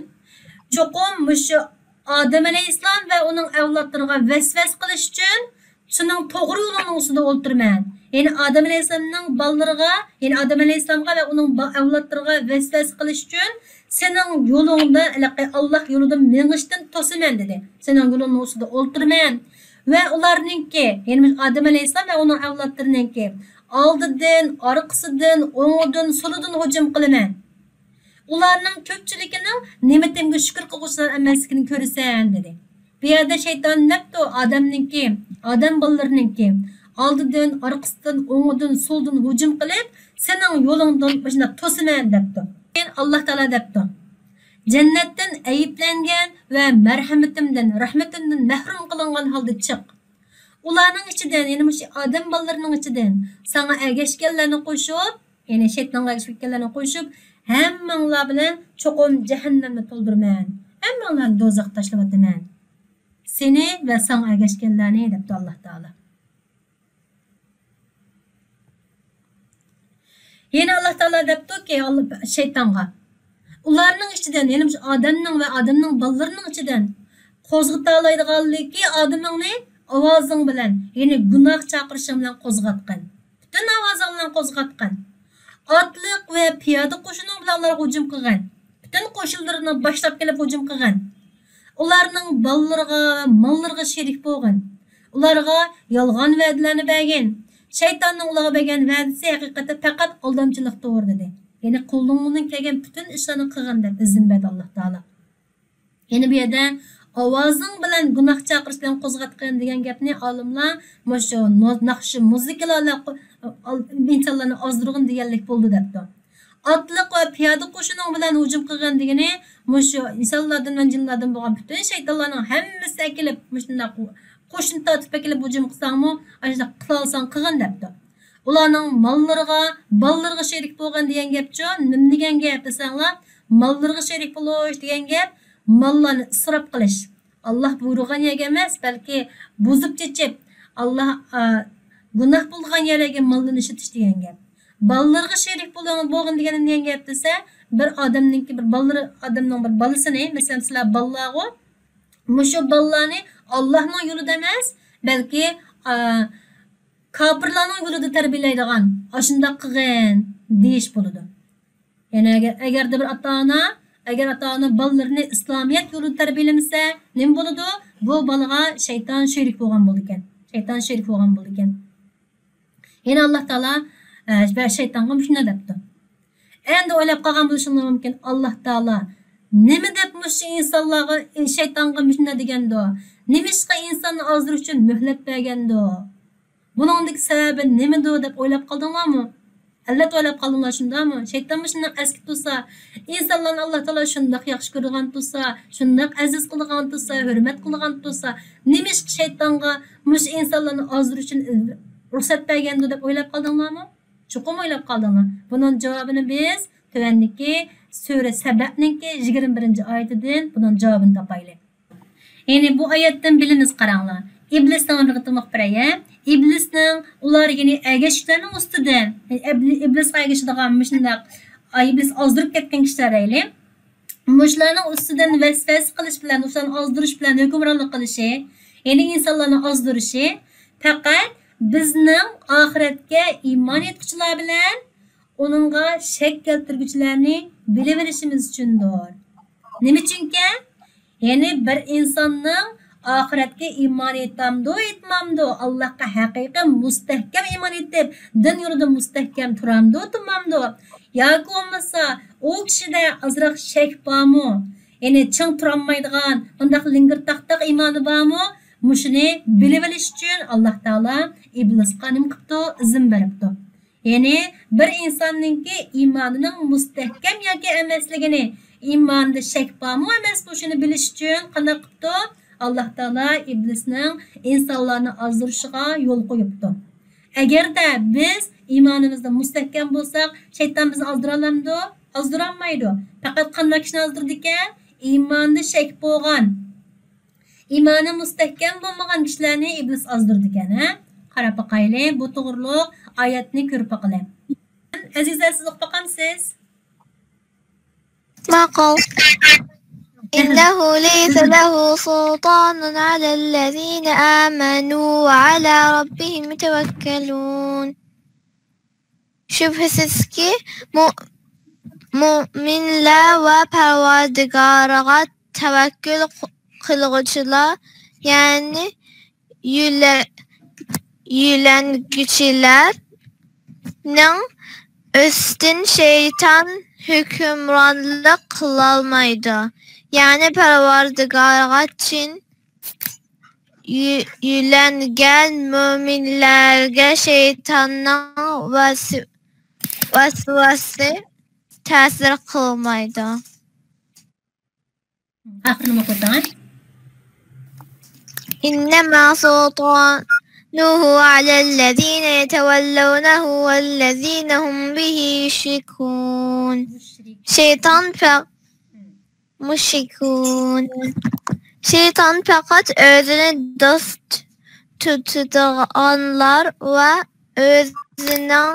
چوقۇم مۇشۇ ئادەم ئەلەيھىسسالام ۋە ئۇنىڭ ئەۋلادلىرىغا ۋەسۋەسە قىلىش ئۈچۈن، شۇنىڭ توغرا يولىنىڭ ئۈستىدە ئولتۇرىمەن. يەنى ئادەم ئەلەيھىسسالامنىڭ بالىلىرىغا، يەنى ئادەم ئەلەيھىسسالامغا ۋە ئۇنىڭ با-، ئەۋلادلىرىغا ۋەسۋەسە قىلىش ئۈچۈن سېنىڭ يولۇڭدا، ھېلىقى ئاللاھ يولىدا مېڭىشتىن توسىمەن، دېدى. سېنىڭ يولۇڭنىڭ ئۈستىدە ئولتۇرىمەن. ۋە ئۇلارنىڭكى، يەنى مۇشۇ ئادەم ئەلەيھىسسالام ۋە ئۇنىڭ ئەۋلادلىرىنىڭكى ئالدىدىن، ئارقىسىدىن، ئوڭىدىن، سولىدىن ھۇجۇم قىلىمەن. ئۇلارنىڭ كۆپچىلىكىنىڭ نېمىتىمگە شۈكۈر قىلغۇچىلار ئەمەسلىكىنى كۆرىسەن، دېدى. بۇ يەردە شەيتان نەپتۇ ئادەمنىڭكى، ئادەم بالىلىرىنىڭكى ئالدىدىن، ئارقىسىدىن، ئوڭىدىن، سولىدىن ھۇجۇم قىلىپ، سېنىڭ يولۇڭدىن مۇشۇنداق توسىمەن دەپتۇ. كېيىن ئاللاھ تائالا دەپتۇ، جەننەتتىن ئەيىبلەنگەن ۋە مەرھەمىتىمدىن، رەھمىتىمدىن مەھرۇم قىلىنغان ھالدا چىق. ئۇلارنىڭ ئىچىدىن، يەنى مۇشۇ ئادەم بالىلىرىنىڭ ئىچىدىن ساڭا ئەگەشكەنلەرنى قوشۇپ، يەنى شەيتانغا ئەگىشىپ كەتكەنلەرنى قوشۇپ، ھەممىڭلار بىلەن چوقۇم جەھەننەمنى تولدۇرىمەن. ھەممىڭلارنى دوزاخقا تاشلىۋاتىمەن. سېنى ۋە ساڭا ئەگەشكەنلەرنى، دەپتۇ ئاللاھ تائالا. يەنە ئاللاھ تائالا دەپتۇكى، شەيتانغا، ئۇلارنىڭ ئىچىدىن، يەنى مۇشۇ ئادەمنىڭ ۋە ئادەمنىڭ بالىلىرىنىڭ ئىچىدىن قوزغىتالايدىغانلىكى ئادىمىڭنى ئاۋازىڭ بىلەن، يەنى گۇناھ چاقىرىشىڭ بىلەن قوزغاتقىن. پۈتۈن ئاۋازىڭ بىلەن قوزغاتقىن. ئاتلىق ۋە پىيادە قوشۇنۇڭ بىلەن ئۇلارغا ھۇجۇم قىلغىن. پۈتۈن قوشۇنلىرىنى باشلاپ كېلىپ ھۇجۇم قىلغىن. ئۇلارنىڭ بالىلىرىغا ۋە ماللىرىغا شېرىك بولغىن. ئۇلارغا يالغان ۋەدىلەرنى بەرگىن. شەيتاننىڭ ئۇلارغا بەرگەن ۋەدىسى ھەقىقەتتە پەقەت ئالدامچىلىقتۇر، دېدى. يەنى قولۇڭدىن كەلگەن پۈتۈن ئىشلارنى قىلغىن، دەپ ئىزىن بەردى ئاللاھ تائالا. يەنە بۇ يەردە ئاۋازىڭ بىلەن گۇناھ چاقىرىش بىلەن قوزغاتقىن دېگەن گەپنى ئالىملار مۇشۇ نو-، ناخشا، مۇزىكىلار بىلەن قو-، ئال-، ئىنسانلارنى ئازدۇرغىن دېگەنلىك بولىدۇ دەپتۇ. ئاتلىق ۋە پىيادە قوشۇنۇڭ بىلەن ھۇجۇم قىلغىن دېگىنى مۇشۇ ئىنسانلاردىن ۋە جىنلاردىن بولغان پۈتۈن شەيتانلارنىڭ ھەممىسىنى ئەكېلىپ، مۇشۇنداق قوشۇن تارتىپ ئەكېلىپ ھۇجۇم قىلساڭمۇ، ئاشۇنداق قىلالىساڭ قىلغىن دەپتۇ. ئۇلارنىڭ ماللىرىغا، بالىلىرىغا شېرىك بولغىن دېگەن گەپچۇ؟ نېمە دېگەن گەپ دېسەڭلار، ماللىرىغا شېرىك بولۇش دېگەن گەپ، ماللارنى ئىسراپ قىلىش. ئاللاھ بۇيرۇغان يەرگە ئەمەس، بەلكى بۇزۇپ چېچىپ، ئاللاھ، ئا، گۇناھ بولغان يەرلەرگە ماللىنى ئىشلىتىش دېگەن گەپ. بالىلىرىغا شېرىك بولۇڭ، بولغىن دېگەن نېمە دېگەن گەپ دېسە، بىر ئادەمنىڭكى بىر بالىلىرى، ئادەمنىڭ بىر بالىسىنى، مەسىلەن، سىلەر بالىلارغۇ، مۇشۇ بالىلارنى ئاللاھنىڭ يولىدا ئەمەس، بەلكى، ئا، كاپىرلارنىڭ يولىدا تەربىيەلەيدىغان، ئاشۇنداق قىلغىن دېيىش بولىدۇ. يەنى ئەگەر، ئەگەردە بىر ئاتا-ئانا، ئەگەر ئاتا-ئانا بالىلىرىنى ئىسلامىيەت يولىدا تەربىيەلىمىسە، نېمە بولىدۇ؟ بۇ بالىغا شەيتان شېرىك بولغان بولىدىكەن. شەيتان شېرىك بولغان بولىدىكەن. يەنە ئاللاھ تائالا، ئە، شەيتانغا مۇشۇنداق دەپتۇ. ئەندى ئويلاپ قالغان بولۇشۇڭلار مۇمكىن، ئاللاھ تائالا نېمە دەپ مۇشۇ ئىنسانلارغا، شەيتانغا مۇشۇنداق دېگەندۇ؟ نېمىشقا ئىنساننى ئازدۇرۇش ئۈچۈن مۆھلەت بەرگەندۇ؟ بۇنىڭدىكى سەۋەبى نېمىدۇ دەپ ئويلاپ قالدىڭلارمۇ؟ ئەلۋەتتە ئويلاپ قالدىڭلار، شۇنداقمۇ؟ شەيتانمۇ شۇنداق ئەسكى تۇرسا، ئىنسانلارنى ئاللاھ تائالا شۇنداق ياخشى كۆرىدىغان تۇرسا، شۇنداق ئەزىز قىلىدىغان تۇرسا، ھۆرمەت قىلىدىغان تۇرسا، نېمىشقا شەيتانغا مۇشۇ ئىنسانلارنى ئازدۇرۇش ئۈچۈن رۇخسەت بەرگەندۇ دەپ ئويلاپ قالدىڭلارمۇ؟ چوقۇم ئويلاپ قالدىڭلار. بۇنىڭ جاۋابىنى بىز تۆۋەندىكى سۈرە سەبەنىڭكى يىگىرمە بىرىنچى ئايىتىدىن بۇنىڭ جاۋابىنى تاپايلى. يەنى بۇ ئايەتتىن بىلىمىز، قاراڭلار. ئىبلىسنىڭ بىر قېتىم ئوقۇپ بېرەي. ئىبلىسنىڭ ئۇلار، يەنى ئەگەشكۈچىلەرنىڭ ئۈستىدىن، يەنى ئىبلىسقا ئەگىشىدىغان مۇشۇنداق، ئا، ئىبلىس ئازدۇرۇپ كەتكەن كىشىلەر دەيلى. مۇشۇلارنىڭ ئۈستىدىن ۋەسۋەسە قىلىش بىلەن، مۇشۇلارنى ئازدۇرۇش بىلەن ھۆكۈمرانلىق قىلىشى، يەنى ئىنسانلارنى ئازدۇرۇشى پەقەت بىزنىڭ ئاخىرەتكە ئىمان ئېيتقۇچىلار بىلەن ئۇنىڭغا شەك كەلتۈرگۈچىلەرنى بىلىۋېلىشىمىز ئۈچۈندۇر. نېمە ئۈچۈنكەن؟ يەنى بىر ئىنساننىڭ ئاخىرەتكە ئىمان ئېيتامدۇ، ئېيتمامدۇ، ئاللاھقا ھەقىقىي مۇستەھكەم ئىمان ئېيتىپ، دىن يولىدا مۇستەھكەم تۇرامدۇ، تۇرمامدۇ؟ ياكى بولمىسا ئۇ كىشىدە ئازراق شەك بارمۇ؟ يەنى چىڭ تۇرالمايدىغان، مۇنداق لىڭگىرتاقتاق ئىمانى بارمۇ؟ مۇشۇنى بىلىۋېلىش ئۈچۈن ئاللاھ تائالا ئىبلىسقا نېمە قىپتۇ؟ ئىزىن بېرىپتۇ. يەنى بىر ئىنساننىڭكى ئىمانىنىڭ مۇستەھكەم ياكى ئەمەسلىكىنى، ئىمانىدا شەك بارمۇ ئەمەسمۇ، شۇنى بىلىش ئۈچۈن قانداق قىپتۇ؟ ئاللاھ تائالا ئىبلىسنىڭ ئىنسانلارنى ئازدۇرۇشىغا يول قويۇپتۇ. ئەگەردە بىز ئىمانىمىزدا مۇستەھكەم بولساق، شەيتان بىزنى ئازدۇرالامدۇ؟ ئازدۇرالمايدۇ. پەقەت قانداق كىشىنى ئازدۇرىدىكەن؟ ئىمانىدا شەك بولغان، ئىمانى مۇستەھكەم بولمىغان كىشىلەرنى ئىبلىس ئازدۇرىدىكەن، ھە؟ قاراپ باقايلى، بۇ توغرۇلۇق ئايەتنى كۆرۈپ باقىلى. ئەزىزە، سىز ئوقۇپ باقامسىز؟ ماقۇل. إنه ليس له سلطان على الذين آمنوا وعلى ربهم يتوكلون. شۈبھىسىزكى، مۇ-، مۆمىنلەر ۋە پەرۋەردىگارىغا تەۋەككۈل قىلغۇچىلار، يەنى يۆلە-، يۆلەنگۈچىلەرنىڭ ئۈستىدىن شەيتان ھۆكۈمرانلىق قىلالمايدۇ. يەنى پەرۋەردىگارىغا چىن يۆ-، يۆلەنگەن مۆمىنلەرگە شەيتاننىڭ ۋەس-، ۋەسۋەسىسى تەسىر قىلمايدۇ. ئاخىرىنى ئوقۇۋېتىڭ. إنما سلطانه على الذين يتولونه والذين هم به يشركون. شەيتان پە-، مۇشرىكۇن. شەيتان پەقەت ئۆزىنى دوست تۇتىدىغانلار ۋە ئۆزىنىڭ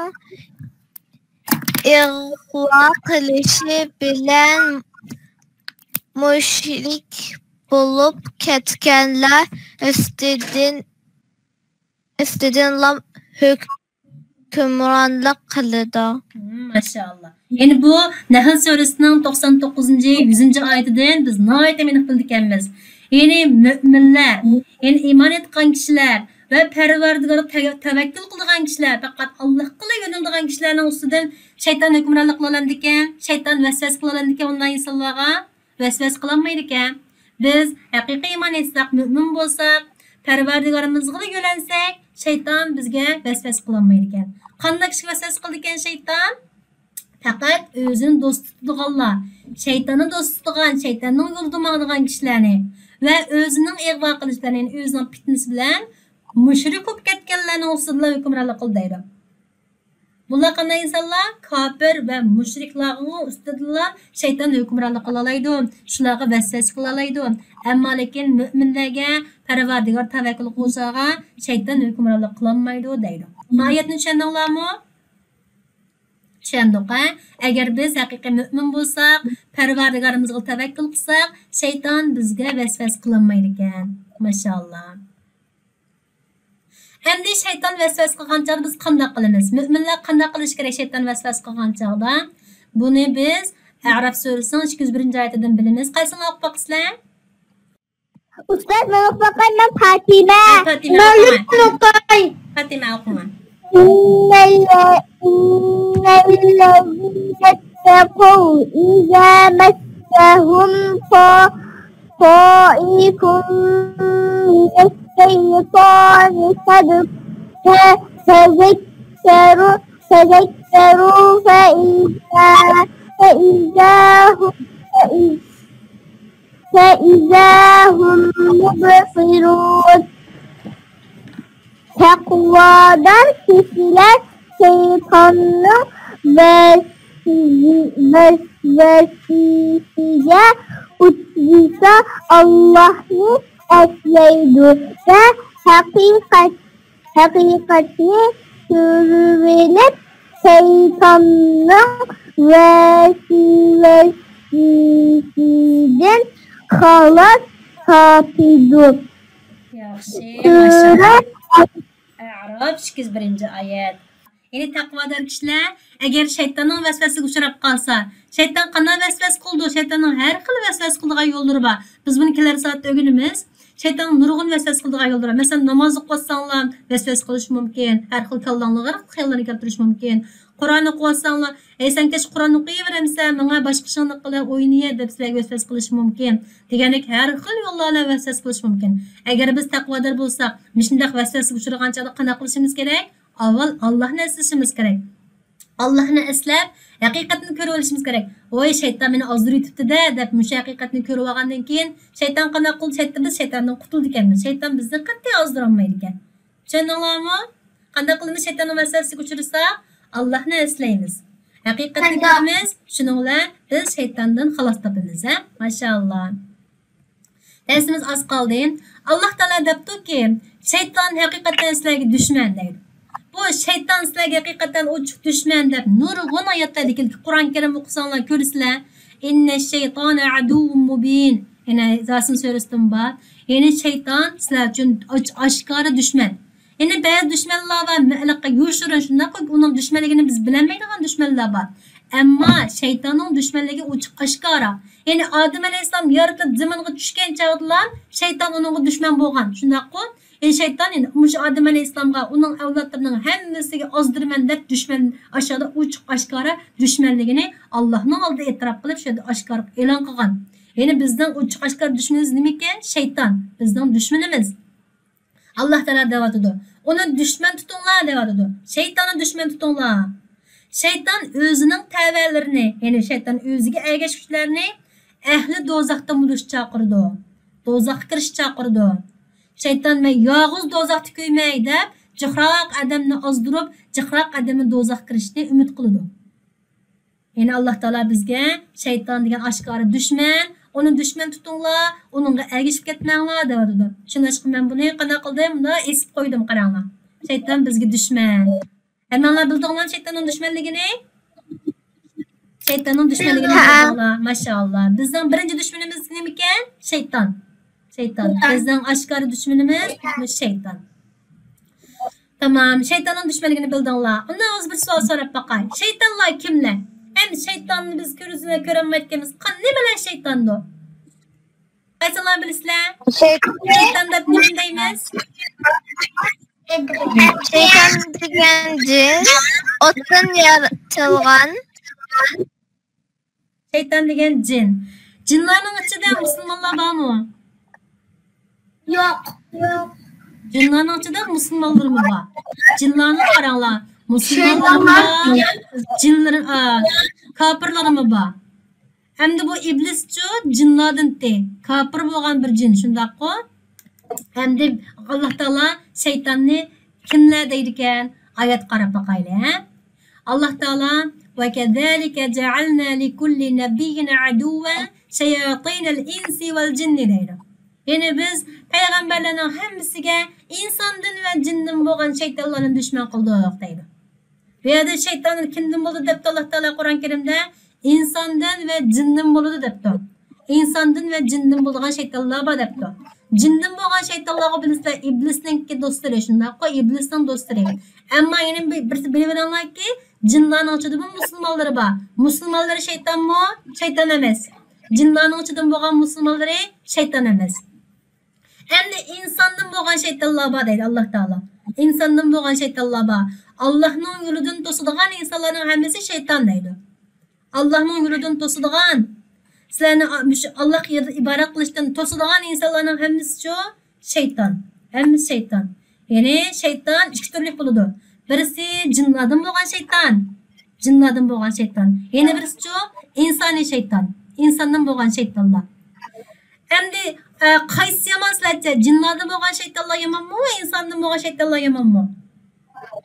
ئىغۋا قىلىشى بىلەن مۇشرىك بولۇپ كەتكەنلەر ئۈستىدىن، ئۈستىدىنلا ھۆكۈمرانلىق قىلىدۇ. مم، ماشائاللا. يەنى بۇ نەھل سۈرىسىنىڭ توقسان توققۇزىنچى، يۈزىنچى ئايىتىدىن بىز ناھايىتى ئېنىق بىلىدىكەنمىز. يەنى مۆمىنلەر، يەنى ئىمان ئېيتقان كىشىلەر ۋە پەرۋەردىگارغا تەۋ-، تەۋەككۈل قىلىدىغان كىشىلەر، پەقەت ئاللاھقىلا يۆنىلىدىغان كىشىلەرنىڭ ئۈستىدىن شەيتان ھۆكۈمرانلىق قىلالامدىكەن، شەيتان ۋەسۋەسە قىلالامدىكەن ئۇنداق ئىنسانلارغا؟ ۋەسۋەسە قىلالمايدىكەن. بىز ھەقىقىي ئىمان ئېيتساق، مۆمىن بولساق، پەرۋەردىگارىمىزغىلا يۆلەنسەك، شەيتان بىزگە ۋەسۋەسە قىلالمايدىكەن. قانداق كىشىگە ۋەسۋەسە قىلىدىكەن شەيتان؟ پەقەت ئۆزىنى دوست تۇتىدىغانلار، شەيتاننى دوست تۇتىدىغان، شەيتاننىڭ يولىدا ماڭىدىغان كىشىلەرنى ۋە ئۆزىنىڭ ئىغۋا قىلىشلىرىنى، يەنى ئۆزىنىڭ پىتنىسى بىلەن مۇشرىك بولۇپ كەتكەنلەرنىڭ ئۈستىدىلا ھۆكۈمرانلىق قىل دەيدۇ. بۇلار قانداق ئىنسانلار؟ كاپىر ۋە مۇشرىكلارغا ئۈستىدىلا شەيتان ھۆكۈمرانلىق قىلالايدۇ، شۇلارغا ۋەسۋەسە قىلالايدۇ. ئەمما لېكىن مۆمىنلەرگە، پەرۋەردىگار تەۋەككۈل قىلغۇچىلارغا شەيتان ھۆكۈمرانلىق قىلالمايدۇ دەيدۇ. بۇ ئايەتنى چۈشەندىڭلارمۇ؟ چۈشەندۇق، ھە؟ ئەگەر بىز ھەقىقىي مۆمىن بولساق، پەرۋەردىگارىمىزغا تەۋەككۈل قىلساق، شەيتان بىزگە ۋەسۋەسە قىلالمايدىكەن. ماشائاللا. ئەمدى شەيتان ۋەسۋەسە قىلغان چاغدا بىز قانداق قىلىمىز؟ مۆمىنلەر قانداق قىلىشى كېرەك شەيتان ۋەسۋەسە قىلغان چاغدا؟ بۇنى بىز ئەراف سۈرىسىنىڭ ئىككى يۈز بىرىنچى ئايىتىدىن بىلىمىز. قايسىڭلار ئوقۇپ باقىسىلەر؟ ئۇستاز، مەن ئوقۇپ باقاي، مەن پاتىمە. ھە، پاتىمە، ئوقۇڭ. مەن ئوقۇي. پاتىمە، ئوقۇڭ. إن ال-، إن الذين اتقوا إذا مسهم طا-، طائف من الشيطان تذ-، ت-، تذكروا، تذكروا فإذا، فإذا هم، فإذا، فإذا هم مبصرون. تەقۋادار كىشىلەر شەيتاننىڭ ۋەس-، ۋەسۋەسىسىگە ئۇچرىسا، ئاللاھنى ئەسلەيدۇ ۋە ھەقىقەت، ھەقىقەتنى كۆرۈۋېلىپ، شەيتاننىڭ ۋەسۋەسىسىدىن خالاس تاپىدۇ. ياخشى، ماشائاللا. ئەراف، ئىككى يۈز بىرىنچى ئايەت. يەنى تەقۋادار كىشىلەر ئەگەر شەيتاننىڭ ۋەسۋەسىسىگە ئۇچراپ قالسا، شەيتان قانداق ۋەسۋەسە قىلىدۇ؟ شەيتاننىڭ ھەر خىل ۋەسۋەسە قىلىدىغان يوللىرى بار. بىز بۇنى كېلەر سائەتتە ئۆگىنىمىز. شەيتاننىڭ نۇرغۇن ۋەسۋەسە قىلىدىغان يوللىرى بار. مەسىلەن، ناماز ئوقۇۋاتساڭلار ۋەسۋەسە قىلىشى مۇمكىن. ھەر خىل كاللاڭلارغا ھەر خىل خىياللارنى كەلتۈرۈشى مۇمكىن. قۇرئان ئوقۇۋاتساڭلار، ئەي سەن كەچ قۇرئان ئوقۇيۋېرەمسەن، ماڭا باشقا ئىشىڭنى قىلىپ ئوينىيە دەپ سىلەرگە ۋەسۋەسە قىلىشى مۇمكىن. دېگەندەك ھەر خىل يوللار بىلەن ۋەسۋەسە قىلىشى مۇمكىن. ئەگەر بىز تەقۋادار بولساق، مۇشۇنداق ۋەسۋەسىگە ئۇچرىغان چاغدا قانداق قىلىشىمىز كېرەك؟ ئاۋۋال ئاللاھنى ئەسلىشىمىز كېرەك. ئاللاھنى ئەسلەپ، ھەقىقەتنى كۆرۈۋېلىشىمىز كېرەك. ۋاي، شەيتان مېنى ئازدۇرۇۋېتىپتۇ-دە، دەپ مۇشۇ ھەقىقەتنى كۆرۈۋالغاندىن كېيىن، شەيتان قانداق قىلدى؟ شەيتان، بىز شەيتاندىن قۇتۇلدىكەنمىز. شەيتان بىزنى قەتئىي ئازدۇرالمايدىكەن. چۈشەندىڭلارمۇ؟ قانداق قىلىمىز؟ شەيتاننىڭ ۋەسۋەسىسىگە ئۇچرىساق، ئاللاھنى ئەسلەيمىز. ھەقىقەتنى كۆرىمىز، شۇنىڭ بىلەن بىز شەيتاندىن خالاس تاپىمىز، ھە؟ ماشائاللا. دەرسىمىز ئاز قالدى. ئاللاھ تائالا دەپتۇكى، شەيتان ھەقىقەتەن سىلەرگە دۈشمەن دەيدۇ. بۇ شەيتان سىلەرگە ھەقىقەتەن ئوچۇق دۈشمەن دەپ نۇرغۇن ئايەتلەردە كېلىدۇ. قۇرئان كەرىم ئوقۇساڭلار كۆرىسىلەر. إن الشيطان عدو مبين. يەنە ياسىن سۈرىسىدىمۇ بار. يەنى شەيتان سىلەر ئۈچۈن ئاچ-، ئاشكارا دۈشمەن. يەنى بەزى دۈشمەنلەر بار، مە-، ھېلىقى يوشۇرۇن، شۇنداققۇ ئۇنىڭ دۈشمەنلىكىنى بىز بىلەلمەيدىغان دۈشمەنلەر بار. ئەمما شەيتاننىڭ دۈشمەنلىكى ئوچۇق ئاشكارا. يەنى ئادەم ئەلەيھىسسالام يارىتىلىپ زېمىنغا چۈشكەن چاغدىلا شەيتان ئۇنىڭغا دۈشمەن بولغان، شۇنداققۇ؟ يەنى شەيتان، يەنى مۇشۇ ئادەم ئەلەيھىسسالامغا، ئۇنىڭ ئەۋلادلىرىنىڭ ھەممىسىگە ئازدۇرىمەن دەپ دۈشمەن، ئاشۇ يەردە ئوچۇق ئاشكارا دۈشمەنلىكىنى ئاللاھنىڭ ئالدىدا ئېتىراپ قىلىپ، شۇ يەردە ئاشكارا ئېلان قىلغان. يەنى بىزنىڭ ئوچۇق ئاشكارا دۈشمىنىمىز نېمىكەن؟ شەيتان بىزنىڭ دۈشمىنىمىز. ئاللاھ تائالا دەۋاتىدۇ، ئۇنى دۈشمەن تۇتۇڭلار دەۋاتىدۇ. شەيتاننى دۈشمەن تۇتۇڭلار. شەيتان ئۆزىنىڭ تەۋەلىرىنى، يەنى شەيتان ئۆزىگە ئەگەشكۈچىلەرنى ئەھلى دوزاختىن بولۇشقا چاقىرىدۇ. دوزاخقا كىرىشكە چاقىرىدۇ. شەيتان، مەن يالغۇز دوزاختا كۆيمەي دەپ، جىقراق ئادەمنى ئازدۇرۇپ، جىقراق ئادەمنى دوزاخقا كىرىشنى ئۈمىد قىلىدۇ. يەنى ئاللاھ تائالا بىزگە شەيتان دېگەن ئاشكارا دۈشمەن، ئۇنى دۈشمەن تۇتۇڭلار، ئۇنىڭغا ئەگىشىپ كەتمەڭلار دەۋاتىدۇ. شۇنىڭ ئۈچۈن مەن بۇنى قانداق قىلدىم؟ مۇنداق ئېسىپ قويدۇم، قاراڭلار. شەيتان بىزگە دۈشمەن. ھەممىڭلار بىلدىڭلارمۇ شەيتاننىڭ دۈشمەنلىكىنى؟ شەيتاننىڭ دۈشمەنلىكىنى بىلدىڭلار. ماشائاللا. بىزنىڭ بىرىنچى دۈشمىنىمىز نېمىكەن؟ شەيتان. شەيتان. بىزنىڭ ئاشكارا دۈشمىنىمىز مۇشۇ شەيتان. تامام، شەيتاننىڭ دۈشمەنلىكىنى بىلدىڭلار. ئۇنداق ھازىر بىر سوئال سوراپ باقاي. شەيتانلار كىملەر؟ ئەمدى شەيتاننى بىز كۆزىمىز بىلەن كۆرەلمەيدىكەنمىز. قا-، نېمىلەر شەيتاندۇ؟ قايسىڭلار بىلىسىلەر؟ شەيتان. شەيتان دەپ نېمىنى دەيمىز؟ شەيتان دېگەن جىن، ئوتتىن يارىتىلغان. شەيتان دېگەن جىن. جىنلارنىڭ ئىچىدە مۇسۇلمانلار بارمۇ؟ يوق. جىنلارنىڭ ئىچىدە مۇسۇلمانلىرىمۇ بار. جىنلارنى قاراڭلار. مۇسۇلمانلىرىمۇ بار، جىنلىرى، ئا، كاپىرلىرىمۇ بار. ئەمدى بۇ ئىبلىسچۇ جىنلاردىنتى. كاپىر بولغان بىر جىن، شۇنداققۇ؟ ئەمدى ئاللاھ تائالا شەيتاننى كىملەر دەيدىكەن؟ ئايەتكە قاراپ باقايلى، ھە؟ ئاللاھ تائالا، «وكذلك جعلنا لكل نبي عدوا شياطين الإنس والجن» دەيدۇ. يەنى بىز پەيغەمبەرلەرنىڭ ھەممىسىگە ئىنساندىن ۋە جىندىن بولغان شەيتانلارنى دۈشمەن قىلدۇق دەيدۇ. بۇ يەردە شەيتان كىمدىن بولدى دەپتۇ ئاللاھ تائالا قۇرئان كەرىمدە؟ ئىنساندىن ۋە جىندىن بولىدۇ دەپتۇ. ئىنساندىن ۋە جىندىن بولىدىغان شەيتانلار بار دەپتۇ. جىندىن بولغان شەيتانلارغا بىلىسىلەر ئىبلىسنىڭكى دوستلىرى، شۇنداققۇ؟ ئىبلىسنىڭ دوستلىرى. ئەمما يەنە بىر، بىرسى بىلىۋېلىڭلاركى، جىنلارنىڭ ئىچىدىمۇ مۇسۇلمانلىرى بار. مۇسۇلمانلىرى شەيتانمۇ؟ شەيتان ئەمەس. جىنلارنىڭ ئىچىدىن بولغان مۇسۇلمانلىرى شەيتان ئەمەس. ئەمدى ئىنساندىن بولغان شەيتانلار بار دەيدۇ ئاللاھ تائالا. ئىنساندىن بولغان شەيتانلار بار. ئاللاھنىڭ يولىدىن توسىدىغان ئىنسانلارنىڭ ھەممىسى شەيتان دەيدۇ. ئاللاھنىڭ يولىدىن توسىدىغان، سىلەرنى ئا-، مۇشۇ ئاللاھقا يېرىدىن ئىبادەت قىلىشتىن توسىدىغان ئىنسانلارنىڭ ھەممىسىچۇ؟ شەيتان. ھەممىسى شەيتان. يەنى شەيتان ئىككى تۈرلۈك بولىدۇ. بىرسى جىنلاردىن بولغان شەيتان. جىنلاردىن بولغان شەيتان. يەنە بىرسىچۇ؟ ئىنسانىي شەيتان. ئىنساندىن بولغان شەيتانلار. ئەمدى، ئە، قايسىسى يامان سىلەرچە؟ جىنلاردىن بولغان شەيتانلار يامانمۇ، ئىنساندىن بولغان شەيتانلار يامانمۇ؟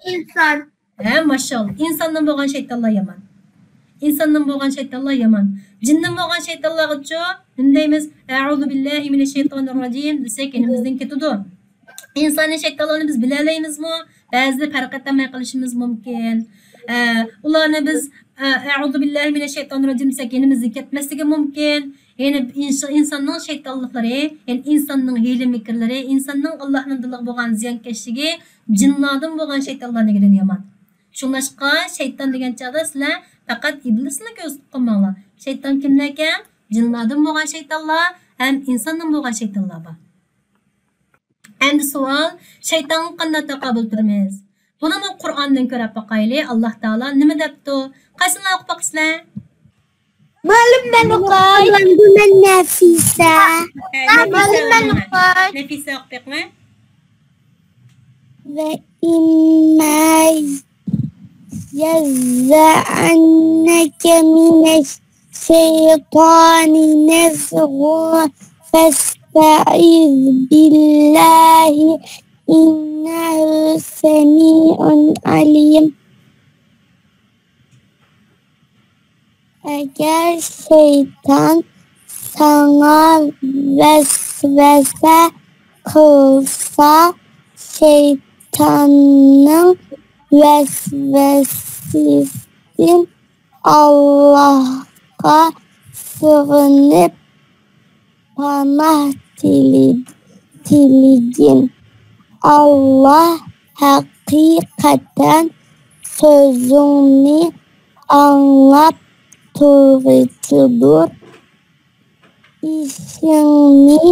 ئىنسان. ھە، ماشائاللا. ئىنساندىن بولغان شەيتانلار يامان. ئىنساندىن بولغان شەيتانلار يامان. جىندىن بولغان شەيتانلارغىچۇ نېمە دەيمىز؟ «ئەئۇزۇ بىللاھى مىنەششەيتانىر راجىم» دېسەك، يېنىمىزدىن كېتىدۇ. ئىنسانىي شەيتانلارنى بىز بىلەلەيمىزمۇ؟ بەزىدە پەرق ئېتەلمەي قېلىشىمىز مۇمكىن. ئە، ئۇلارنى بىز، ئە، «ئەئۇزۇ بىللاھى مىنەششەيتانىر راجىم» دېسەك، يېنىمىزدىن كەتمەسلىكى مۇمكىن. يەنى ئىنس-، ئىنساننىڭ شەيتانلىقلىرى، يەنى ئىنساننىڭ ھىيلە-مىكىرلىرى، ئىنساننىڭ ئاللاھنىڭ دىلىغا بولغان زىيانكەشلىكى جىنلاردىن بولغان شەيتانلارنىڭكىدىن يامان. شۇڭلاشقا شەيتان دېگەن چاغدا سىلەر پەقەت ئىبلىسنى كۆزدە تۇتۇپ قالماڭلار. شەيتان كىملەركەن؟ جىنلاردىن بولغان شەيتانلار ھەم ئىنساندىن بولغان شەيتانلار بار. ئەمدى سوئال، شەيتانغا قانداق تاقابىل تۇرىمىز؟ بۇنىمۇ قۇرئاندىن كۆرۈپ باقايلى، ئاللاھ تائالا نېمە دەپتۇ؟ قايسىلار ئوقۇپ باقىسىلەر؟ مۇئەللىم، مەن ئوقۇي. مۇئەللىم، مەن نەفىسە. ھە، نەفىسە مۇئەللىم، مەن ئوقۇي. نەفىسە ئوقۇپ بېقىڭە. وإما ينزغنك من الشيطان نزغ فاستعذ بالله إنه سميع عليم. ئەگەر شەيتان ساڭا ۋەسۋەسە قىلسا، شەيتاننىڭ ۋەسۋەسىسىدىن ئاللاھقا سىغىنىپ، پاناھ تىلىگىن. ئاللا ھەقىقەتەن سۆزۈڭنى ئاڭلاپ تۇرغۇچىدۇر، ئىشىڭنى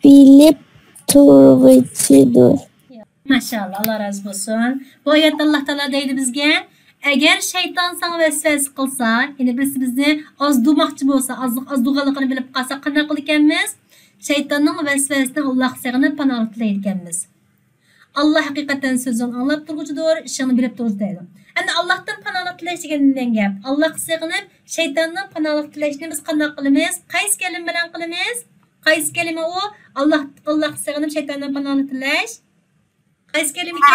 بىلىپ تۇرغۇچىدۇر. ماشائاللا، ئاللا رازى بولسۇن. بۇ ئايەتتە ئاللا تائالا دەيدۇ بىزگە، ئەگەر شەيتان ساڭا ۋەسۋەسە قىلسا، يەنى بىرسى بىزنى ئازدۇرماقچى بولسا، ئازلىق ئازدۇرغانلىقىنى بىلىپ قالسا، قانداق قىلىدىكەنمىز؟ شەيتاننىڭ ۋەسۋەسىسىدىن ئاللاغا سېغىنىپ پاناھلىق تىلەيدىكەنمىز. ئاللا ھەقىقەتەن سۆزۈڭنى ئاڭلاپ تۇرغۇچىدۇر، ئىشىڭنى بىلىپ تۇرغۇچى دەيدۇ. ئەمدى ئاللاھتىن پاناھلىق تىلەش دېگەن نېمە گەپ؟ ئاللاغا سېغىنىپ شەيتاندىن پاناھلىق تىلەشنى بىز قانداق قىلىمىز؟ قايسى كەلىمە بىلەن قىلىمىز؟ قايسى كەلىمە ئۇ؟ ئاللاھ، ئاللاھقا سېغىنىپ شەيتاندىن پاناھلىق تىلەش. قايسى كەلىمىكەن؟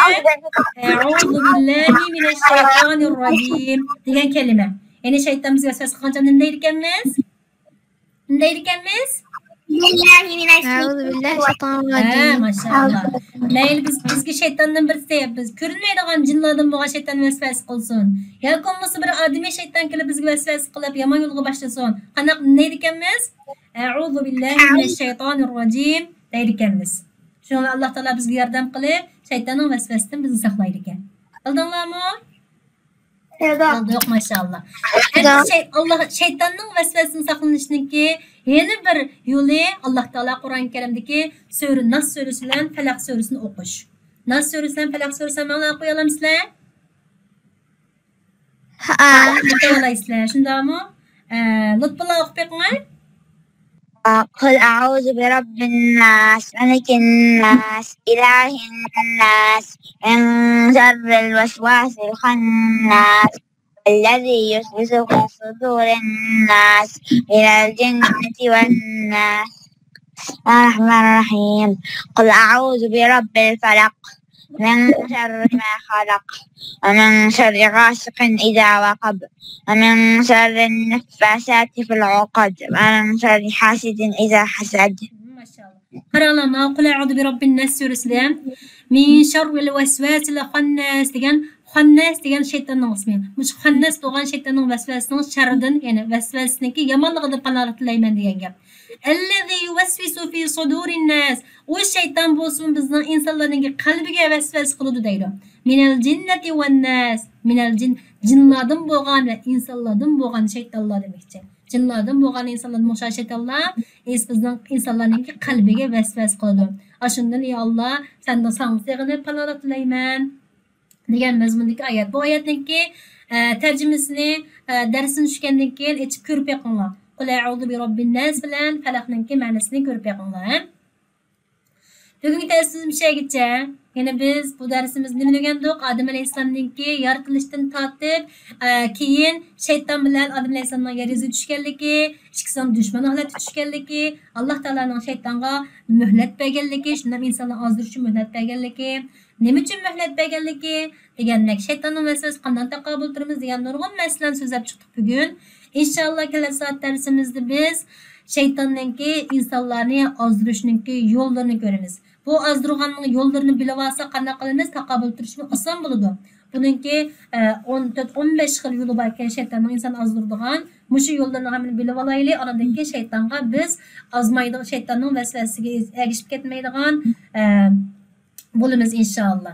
ئەئۇزۇ بىللاھى مىنەششەيتانىرراجىم دېگەن كەلىمە. يەنى شەيتان بىزگە ۋەسۋەسە قىلغان چاغدا نېمە دەيدىكەنمىز؟ نېمە دەيدىكەنمىز؟ بىسمىللاھى مىنەششەيتانىرراجىم. ھە، ماشائاللا. مەيلى بىز، بىزگە شەيتاندىن بىرسى، بىز كۆرۈنمەيدىغان جىنلاردىن بولغان شەيتان ۋەسۋەسە قىلسۇن. ياكى بولمىسا بىر ئادىمىي شەيتان كېلىپ بىزگە ۋەسۋەسە قىلىپ يامان يولغا باشلىسۇن. قانداق نېمە دەيدىكەنمىز؟ ئەئۇزۇ بىللاھى مىنەششەيتانىرراجىم دەيدىكەنمىز. شۇڭا ئاللا تائالا بىزگە ياردەم قىلىپ، شەيتاننىڭ ۋەسۋەسىدىن بىزنى ساقلايدىكەن. بىلدىڭلارمۇ؟ بىلدۇق، ماشائاللا. ئەمدى شەي-، ئاللا، شەيتاننىڭ ۋەسۋەسىدىن ساقلىنىشنىڭكى يەنە بىر يولى، ئاللا تائالا قۇرئان كەرىمدىكى سۈرە، ناس سۈرىسى بىلەن پەلەق سۈرىسىنى ئوقۇش. ناس سۈرىسى بىلەن پەلەق سۈرىسىنى ماڭا ئوقۇيالامسىلەر؟ ھە. ئوقۇيالايسىلەر، شۇنداقمۇ؟ ئە، لۇتپۇللا ئوقۇپ بېقىڭە. قل أعوذ برب الناس، ملك الناس، إله الناس، من شر الوسواس الخناس، الذي يوسوس في صدور الناس، من الجنة والناس. بسم الله الرحمن الرحيم. قل أعوذ برب الفلق، من شر ما خلق، ومن شر غاسق إذا وقب، ومن شر النفاثات في العقد، ومن شر حاسد إذا حسد. ماشائاللا. قاراڭلار، مانا قۇل ئەئۇزۇ بىرەببىن ناس سۈرىسىدە مىن شەررىل ۋەسۋەسىل خەنناس دېگەن، خەنناس دېگەن شەيتاننىڭ ئىسمى. مۇشۇ خەنناس بولغان شەيتاننىڭ ۋەسۋەسىنىڭ شەررىدىن، يەنى ۋەسۋەسىنىڭكى يامانلىقىدىن پاناھلىق تىلەيمەن دېگەن گەپ. الذي يوسوس في صدور الناس. ئۇ شەيتان بولسىمۇ بىزنىڭ ئىنسانلارنىڭكى قەلبىگە ۋەسۋەسە قىلىدۇ دەيدۇ. من الجنة والناس. من الجن، جىنلاردىن بولغان ۋە ئىنسانلاردىن بولغان شەيتانلار دېمەكچى. جىنلاردىن بولغان ئىنسانلاردىن ئوخشاش شەيتانلار ئىس-، بىزنىڭ ئىنسانلارنىڭكى قەلبىگە ۋەسۋەسە قىلىدۇ. ئاشۇندىن، يا ئاللا، سەندىن ساڭا سېغىنىپ پاناھلىق تىلەيمەن دېگەن مەزمۇندىكى ئايەت. بۇ ئايەتنىڭكى، ئە، تەرجىمىسىنى، ئە، دەرسىنى چۈشكەندىن كېيىن ئېچىپ كۆرۈپ بېقىڭلار. قۇل ئەئۇزۇ بىرەببىن ناس بىلەن پەلەقنىڭكى مەنىسىنى كۆرۈپ بېقىڭلار، ھە؟ بۈگۈنكى دەرسىمىز مۇشۇ يەرگىچە. يەنە بىز بۇ دەرسىمىزدە نېمىنى ئۆگەندۇق؟ ئادەم ئەلەيھىسسالامنىڭكى يارىتىلىشتىن تارتىپ، ئە، كېيىن شەيتان بىلەن ئادەم ئەلەيھىسسالامنىڭ يەر يۈزىگە چۈشكەنلىكى، ئىككىسىنىڭ دۈشمەن ھالەتتە چۈشكەنلىكى، ئاللا تائالانىڭ شەيتانغا مۆھلەت بەرگەنلىكى، شۇنداق ئىنسانلارنى ئازدۇرۇش ئۈچۈن مۆھلەت بەرگەنلىكى، نېمە ئۈچۈن مۆھلەت بەرگەنلىكى دېگەندەك، شەيتاننىڭ ۋەسۋەسىسىگە قانداق تاقابىل تۇرىمىز دېگەن نۇرغۇن مەسىلىنى سۆزلەپ چىقتۇق بۈگۈن. ئىنشائاللا، كېلەر سائەت دەرسىمىزدە بىز شەيتاننىڭكى ئىنسانلارنى ئازدۇرۇشنىڭكى يوللىرىنى كۆرىمىز. بۇ ئازدۇرغاننىڭ يوللىرىنى بىلىۋالساق، قانداق قىلىمىز؟ تاقابىل تۇرۇشمۇ ئاسان بولىدۇ. بۇنىڭكى، ئە، ئون تۆت، ئون بەش خىل يولى باركەن شەيتاننىڭ ئىنساننى ئازدۇرىدىغان. مۇشۇ يوللىرىنى ھەممىنى بىلىۋالايلى. ئاندىن كېيىن شەيتانغا بىز ئازمايدىغان، شەيتاننىڭ ۋەسۋەسىسىگە ئەگىشىپ كەتمەيدىغان، ئە، بولىمىز ئىنشائاللا.